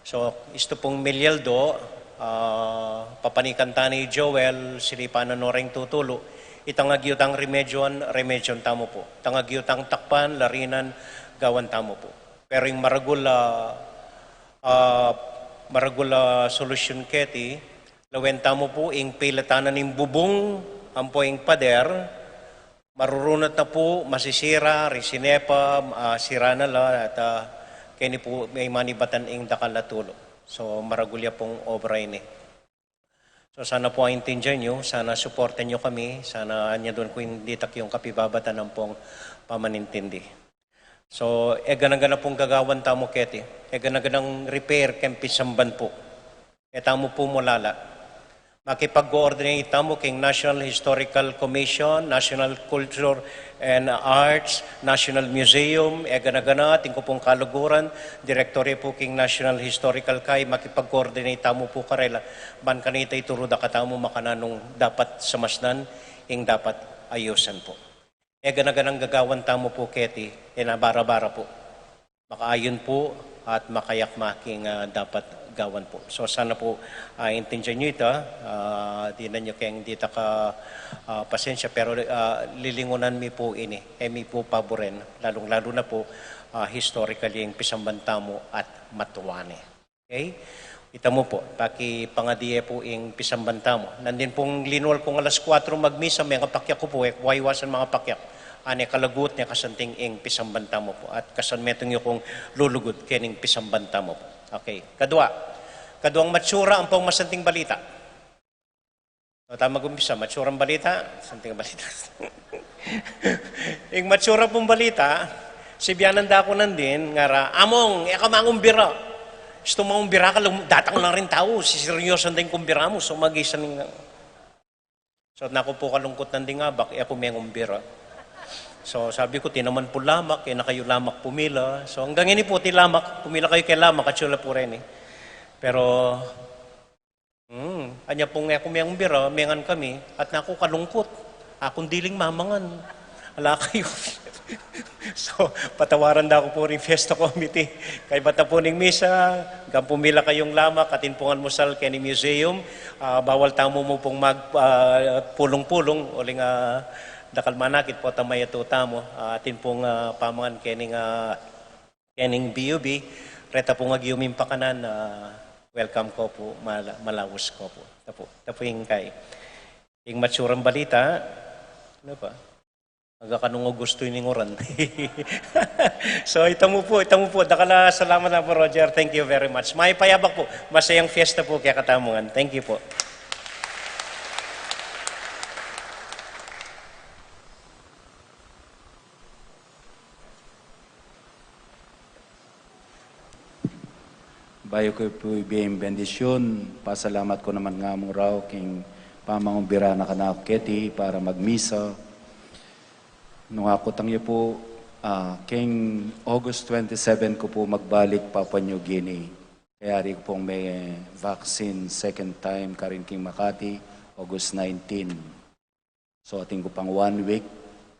So, istu pung milyaldo, ah, papanikan tana i Joel, silipan na no ring tutulu. Itang agyu tang remedyoan, remedyoan tamu pu. Itang agyu tang takpan, larinan, gawan tamu pu. Pero ing maragul, ah, ah, maragul, ah, solusyun keti, lawen tamu pu, ing pilatanan ning bubung, ampo ing pader, marurunat na pu, masisira, ring sinepa, ah, sira na la, at, ah, keni pu, mangmanibatan ing dakal a tulu. So, maragul ya pung obra ini. So, sana pu aintindian yu, sana suportan yu kami, sana anyadun ku ing ditak yung kapibabatan ampong pamanintindi. So, e gana-gana pung gagawan tamu keti, e gana-ganang repair keng pisamban pu. E tamu pu mulala. Makipag-coordinate tamu king National Historical Commission, National Culture and Arts, National Museum, e gana-gana, atin ku pung kaluguran, direktor ya pu king National Historical kai, makipag-coordinate tamu pu karela, ban kanita ituru da katamu makananu ing dapat samasnan, ing dapat ayusan pu. E gana-ganang gagawan tamu pu keti, e na bara-bara pu. Makaayun pu at makayakma king, ah, dapat gawan pu. So, sana pu, ah, intindian yu ita, ah, dinan yu keng ditak a, ah, pasensya, pero, ah, lilingunan mi pu ini, e mi pu paburen, lalung-lalu na pu, ah, historical ing pisamban tamu at matua ne. Okay? Ita mu pu, pakipangadi ye pu ing pisamban tamu. Nandin pung linwal kung alas kuwatro magmisa, mengapakyak ku pu, e ku iwasan mangapakyak. Ane kalagut ne kasanting ing pisamban tamu pu. At kasan metung yu kung lulugud kening pisamban tamu pu. Okay. Kadua. Kaduang matsura ampong masanting balita. O, ta mag-umpisa, matsurang balita, santing balita. Ing matsura pung balita, sibianan da ku nandin, ngara, "Among, e ka mangumbira. Istu mangumbira ka, lum-, datang lang ring tau, siseryosan da ing kumbira mu, so magisan ing." So, naku pu kalungkut nandin, abak, e ku mengumbira. So, sabi ku, "Tinaman pu lamak, e na kayu lamak pumila." So, anggang ini pu, ti lamak, pumila kayu keng lamak, at sula pu reni. Pero, Hmm, anya pung e ku mengumbira, mengan kami, at naku kalungkut. Akung diling mamangan. Ala kayu. So, patawaran da ku pu ring fiesta committee. Kaybat na pu ning misa, ampong pumila kayung lamak, atin pung almusal keni museum. Ah, bawal tamu mu pung mag, ah, pulung-pulung, uling, ah, dakal manakit pu, tamay a tutu tamu. Ah, atin pung, ah, pamangan kening, ah, kening B U B, reta pung agyu ming pakanan, ah, welcome ko pu, mala-, malaus ko pu. Tapu, tapu ing kai. Ing matsurang balita, ano pa? Aga kanung Augusto ining uran. So, ita mu pu, ita mu pu. Dakal a salamat na pu, Roger. Thank you very much. Mayap a abak pu. Masayang fiesta pu kekatamu ngan. Thank you pu. Bayu ku pu ibie ing bendisyun, pasalamat ku naman nga mu rau king pamangumbira na kanaku keti para magmisa. Nung akutang yu pu, ah, king August twenty-seven ku pu magbalik Papua New Guinea. Kayari ku pung me-vaccine second time karin king Makati, August nineteen. So, atin ku pang one week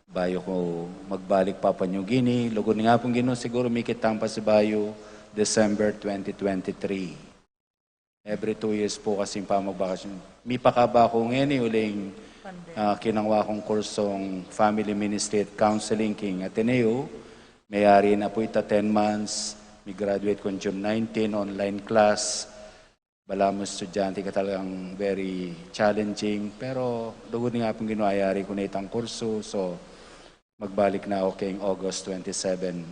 bayu ku magbalik Papua New Guinea. Lugud ning Apung Ginu, siguru mikit tang pasibayu December twenty twenty-three. Every two years pu kasi ing pamagbakasyon. Mipakaba ku ngeni uling, ah, kinangwa kung kursong Family Ministry at Counseling king Ateneo. Meyari na pu ita ten months, Mi-graduate kung June nineteen, online class. Balamu estudyante ka, talagang very challenging. Pero lugud ning Apung Ginu, ayari ku ne itang kursu. So, magbalik na aku keng August twenty-seven.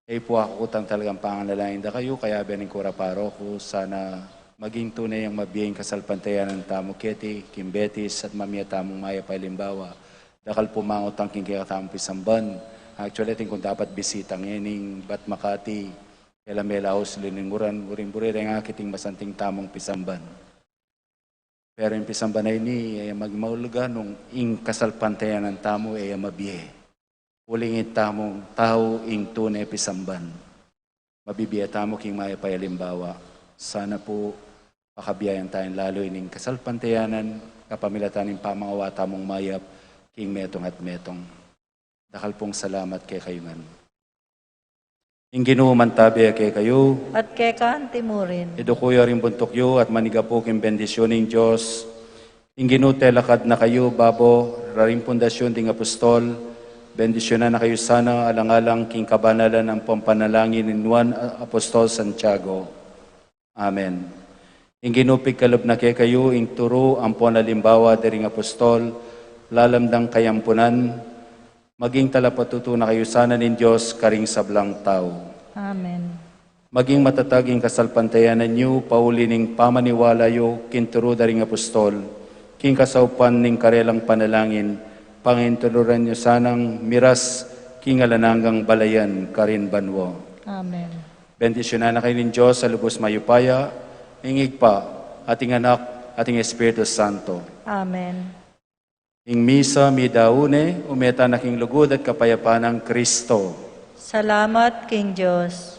E pu aku kutang talagang panganalangin da kayu, kayabe ning kura paroku, sana maging tune yang mabie ing kasalpantayanan tamu keti, king Betis, at mamie tamung mayap a alimbawa. Dakal pu mangutang king kekatamung pisamban. Actually, atin kung dapat bisita ngening, but Makati, e la melaus, linunguran, uring buri reng akit ing masanting tamung pisamban. Pero ing pisamban a ini, e ya magmaulugan nung ing kasalpantayanan tamu e ya mabie. Uling ing tamung tau ing tune pisamban. Mabibie tamu king mayap a alimbawa. Sana pu, pakabiayan tayang lalu ining kasalpantayanan, kapamilatan ning pamangawa tamung mayap, king metung at metung. Dakal pung salamat kekayu ngan. Ing Ginu mantabe ya kekayu. At keka anti mu rin. Iduku yu ring buntuk yu at manigapu king bendisyun ning Dios. Ing Ginu telakad na kayu, babo, raring pundasyun ding apostol, bendisyunan na kayu sana alang-alang king kabanalan ampong panalangin ning nuan a-, apostol Santiago. Amen. Ing Ginu pigkalub na kekayu ing turu ampong alimbawa da ring apostol, lalam dang kayampunan, maging talapatutu na kayu sana ning Dios karing sablang tau. Amen. Maging matatag ing kasalpantayanan yu, pauli ning pamaniwala yu king turu da ring apostol, king kasaupan ning karelang panalangin, pangintuluran yu sanang miras king alang anggang balayan karin banua. Amen. Bendisyunan na kayu ning Dios a lubus mayupaya, ing Ibpa, at ing Anak, at ing Espiritu Santo. Amen. Ing misa midaun ne, ume tana king lugud at kapayapan nang Kristo. Salamat king Dios.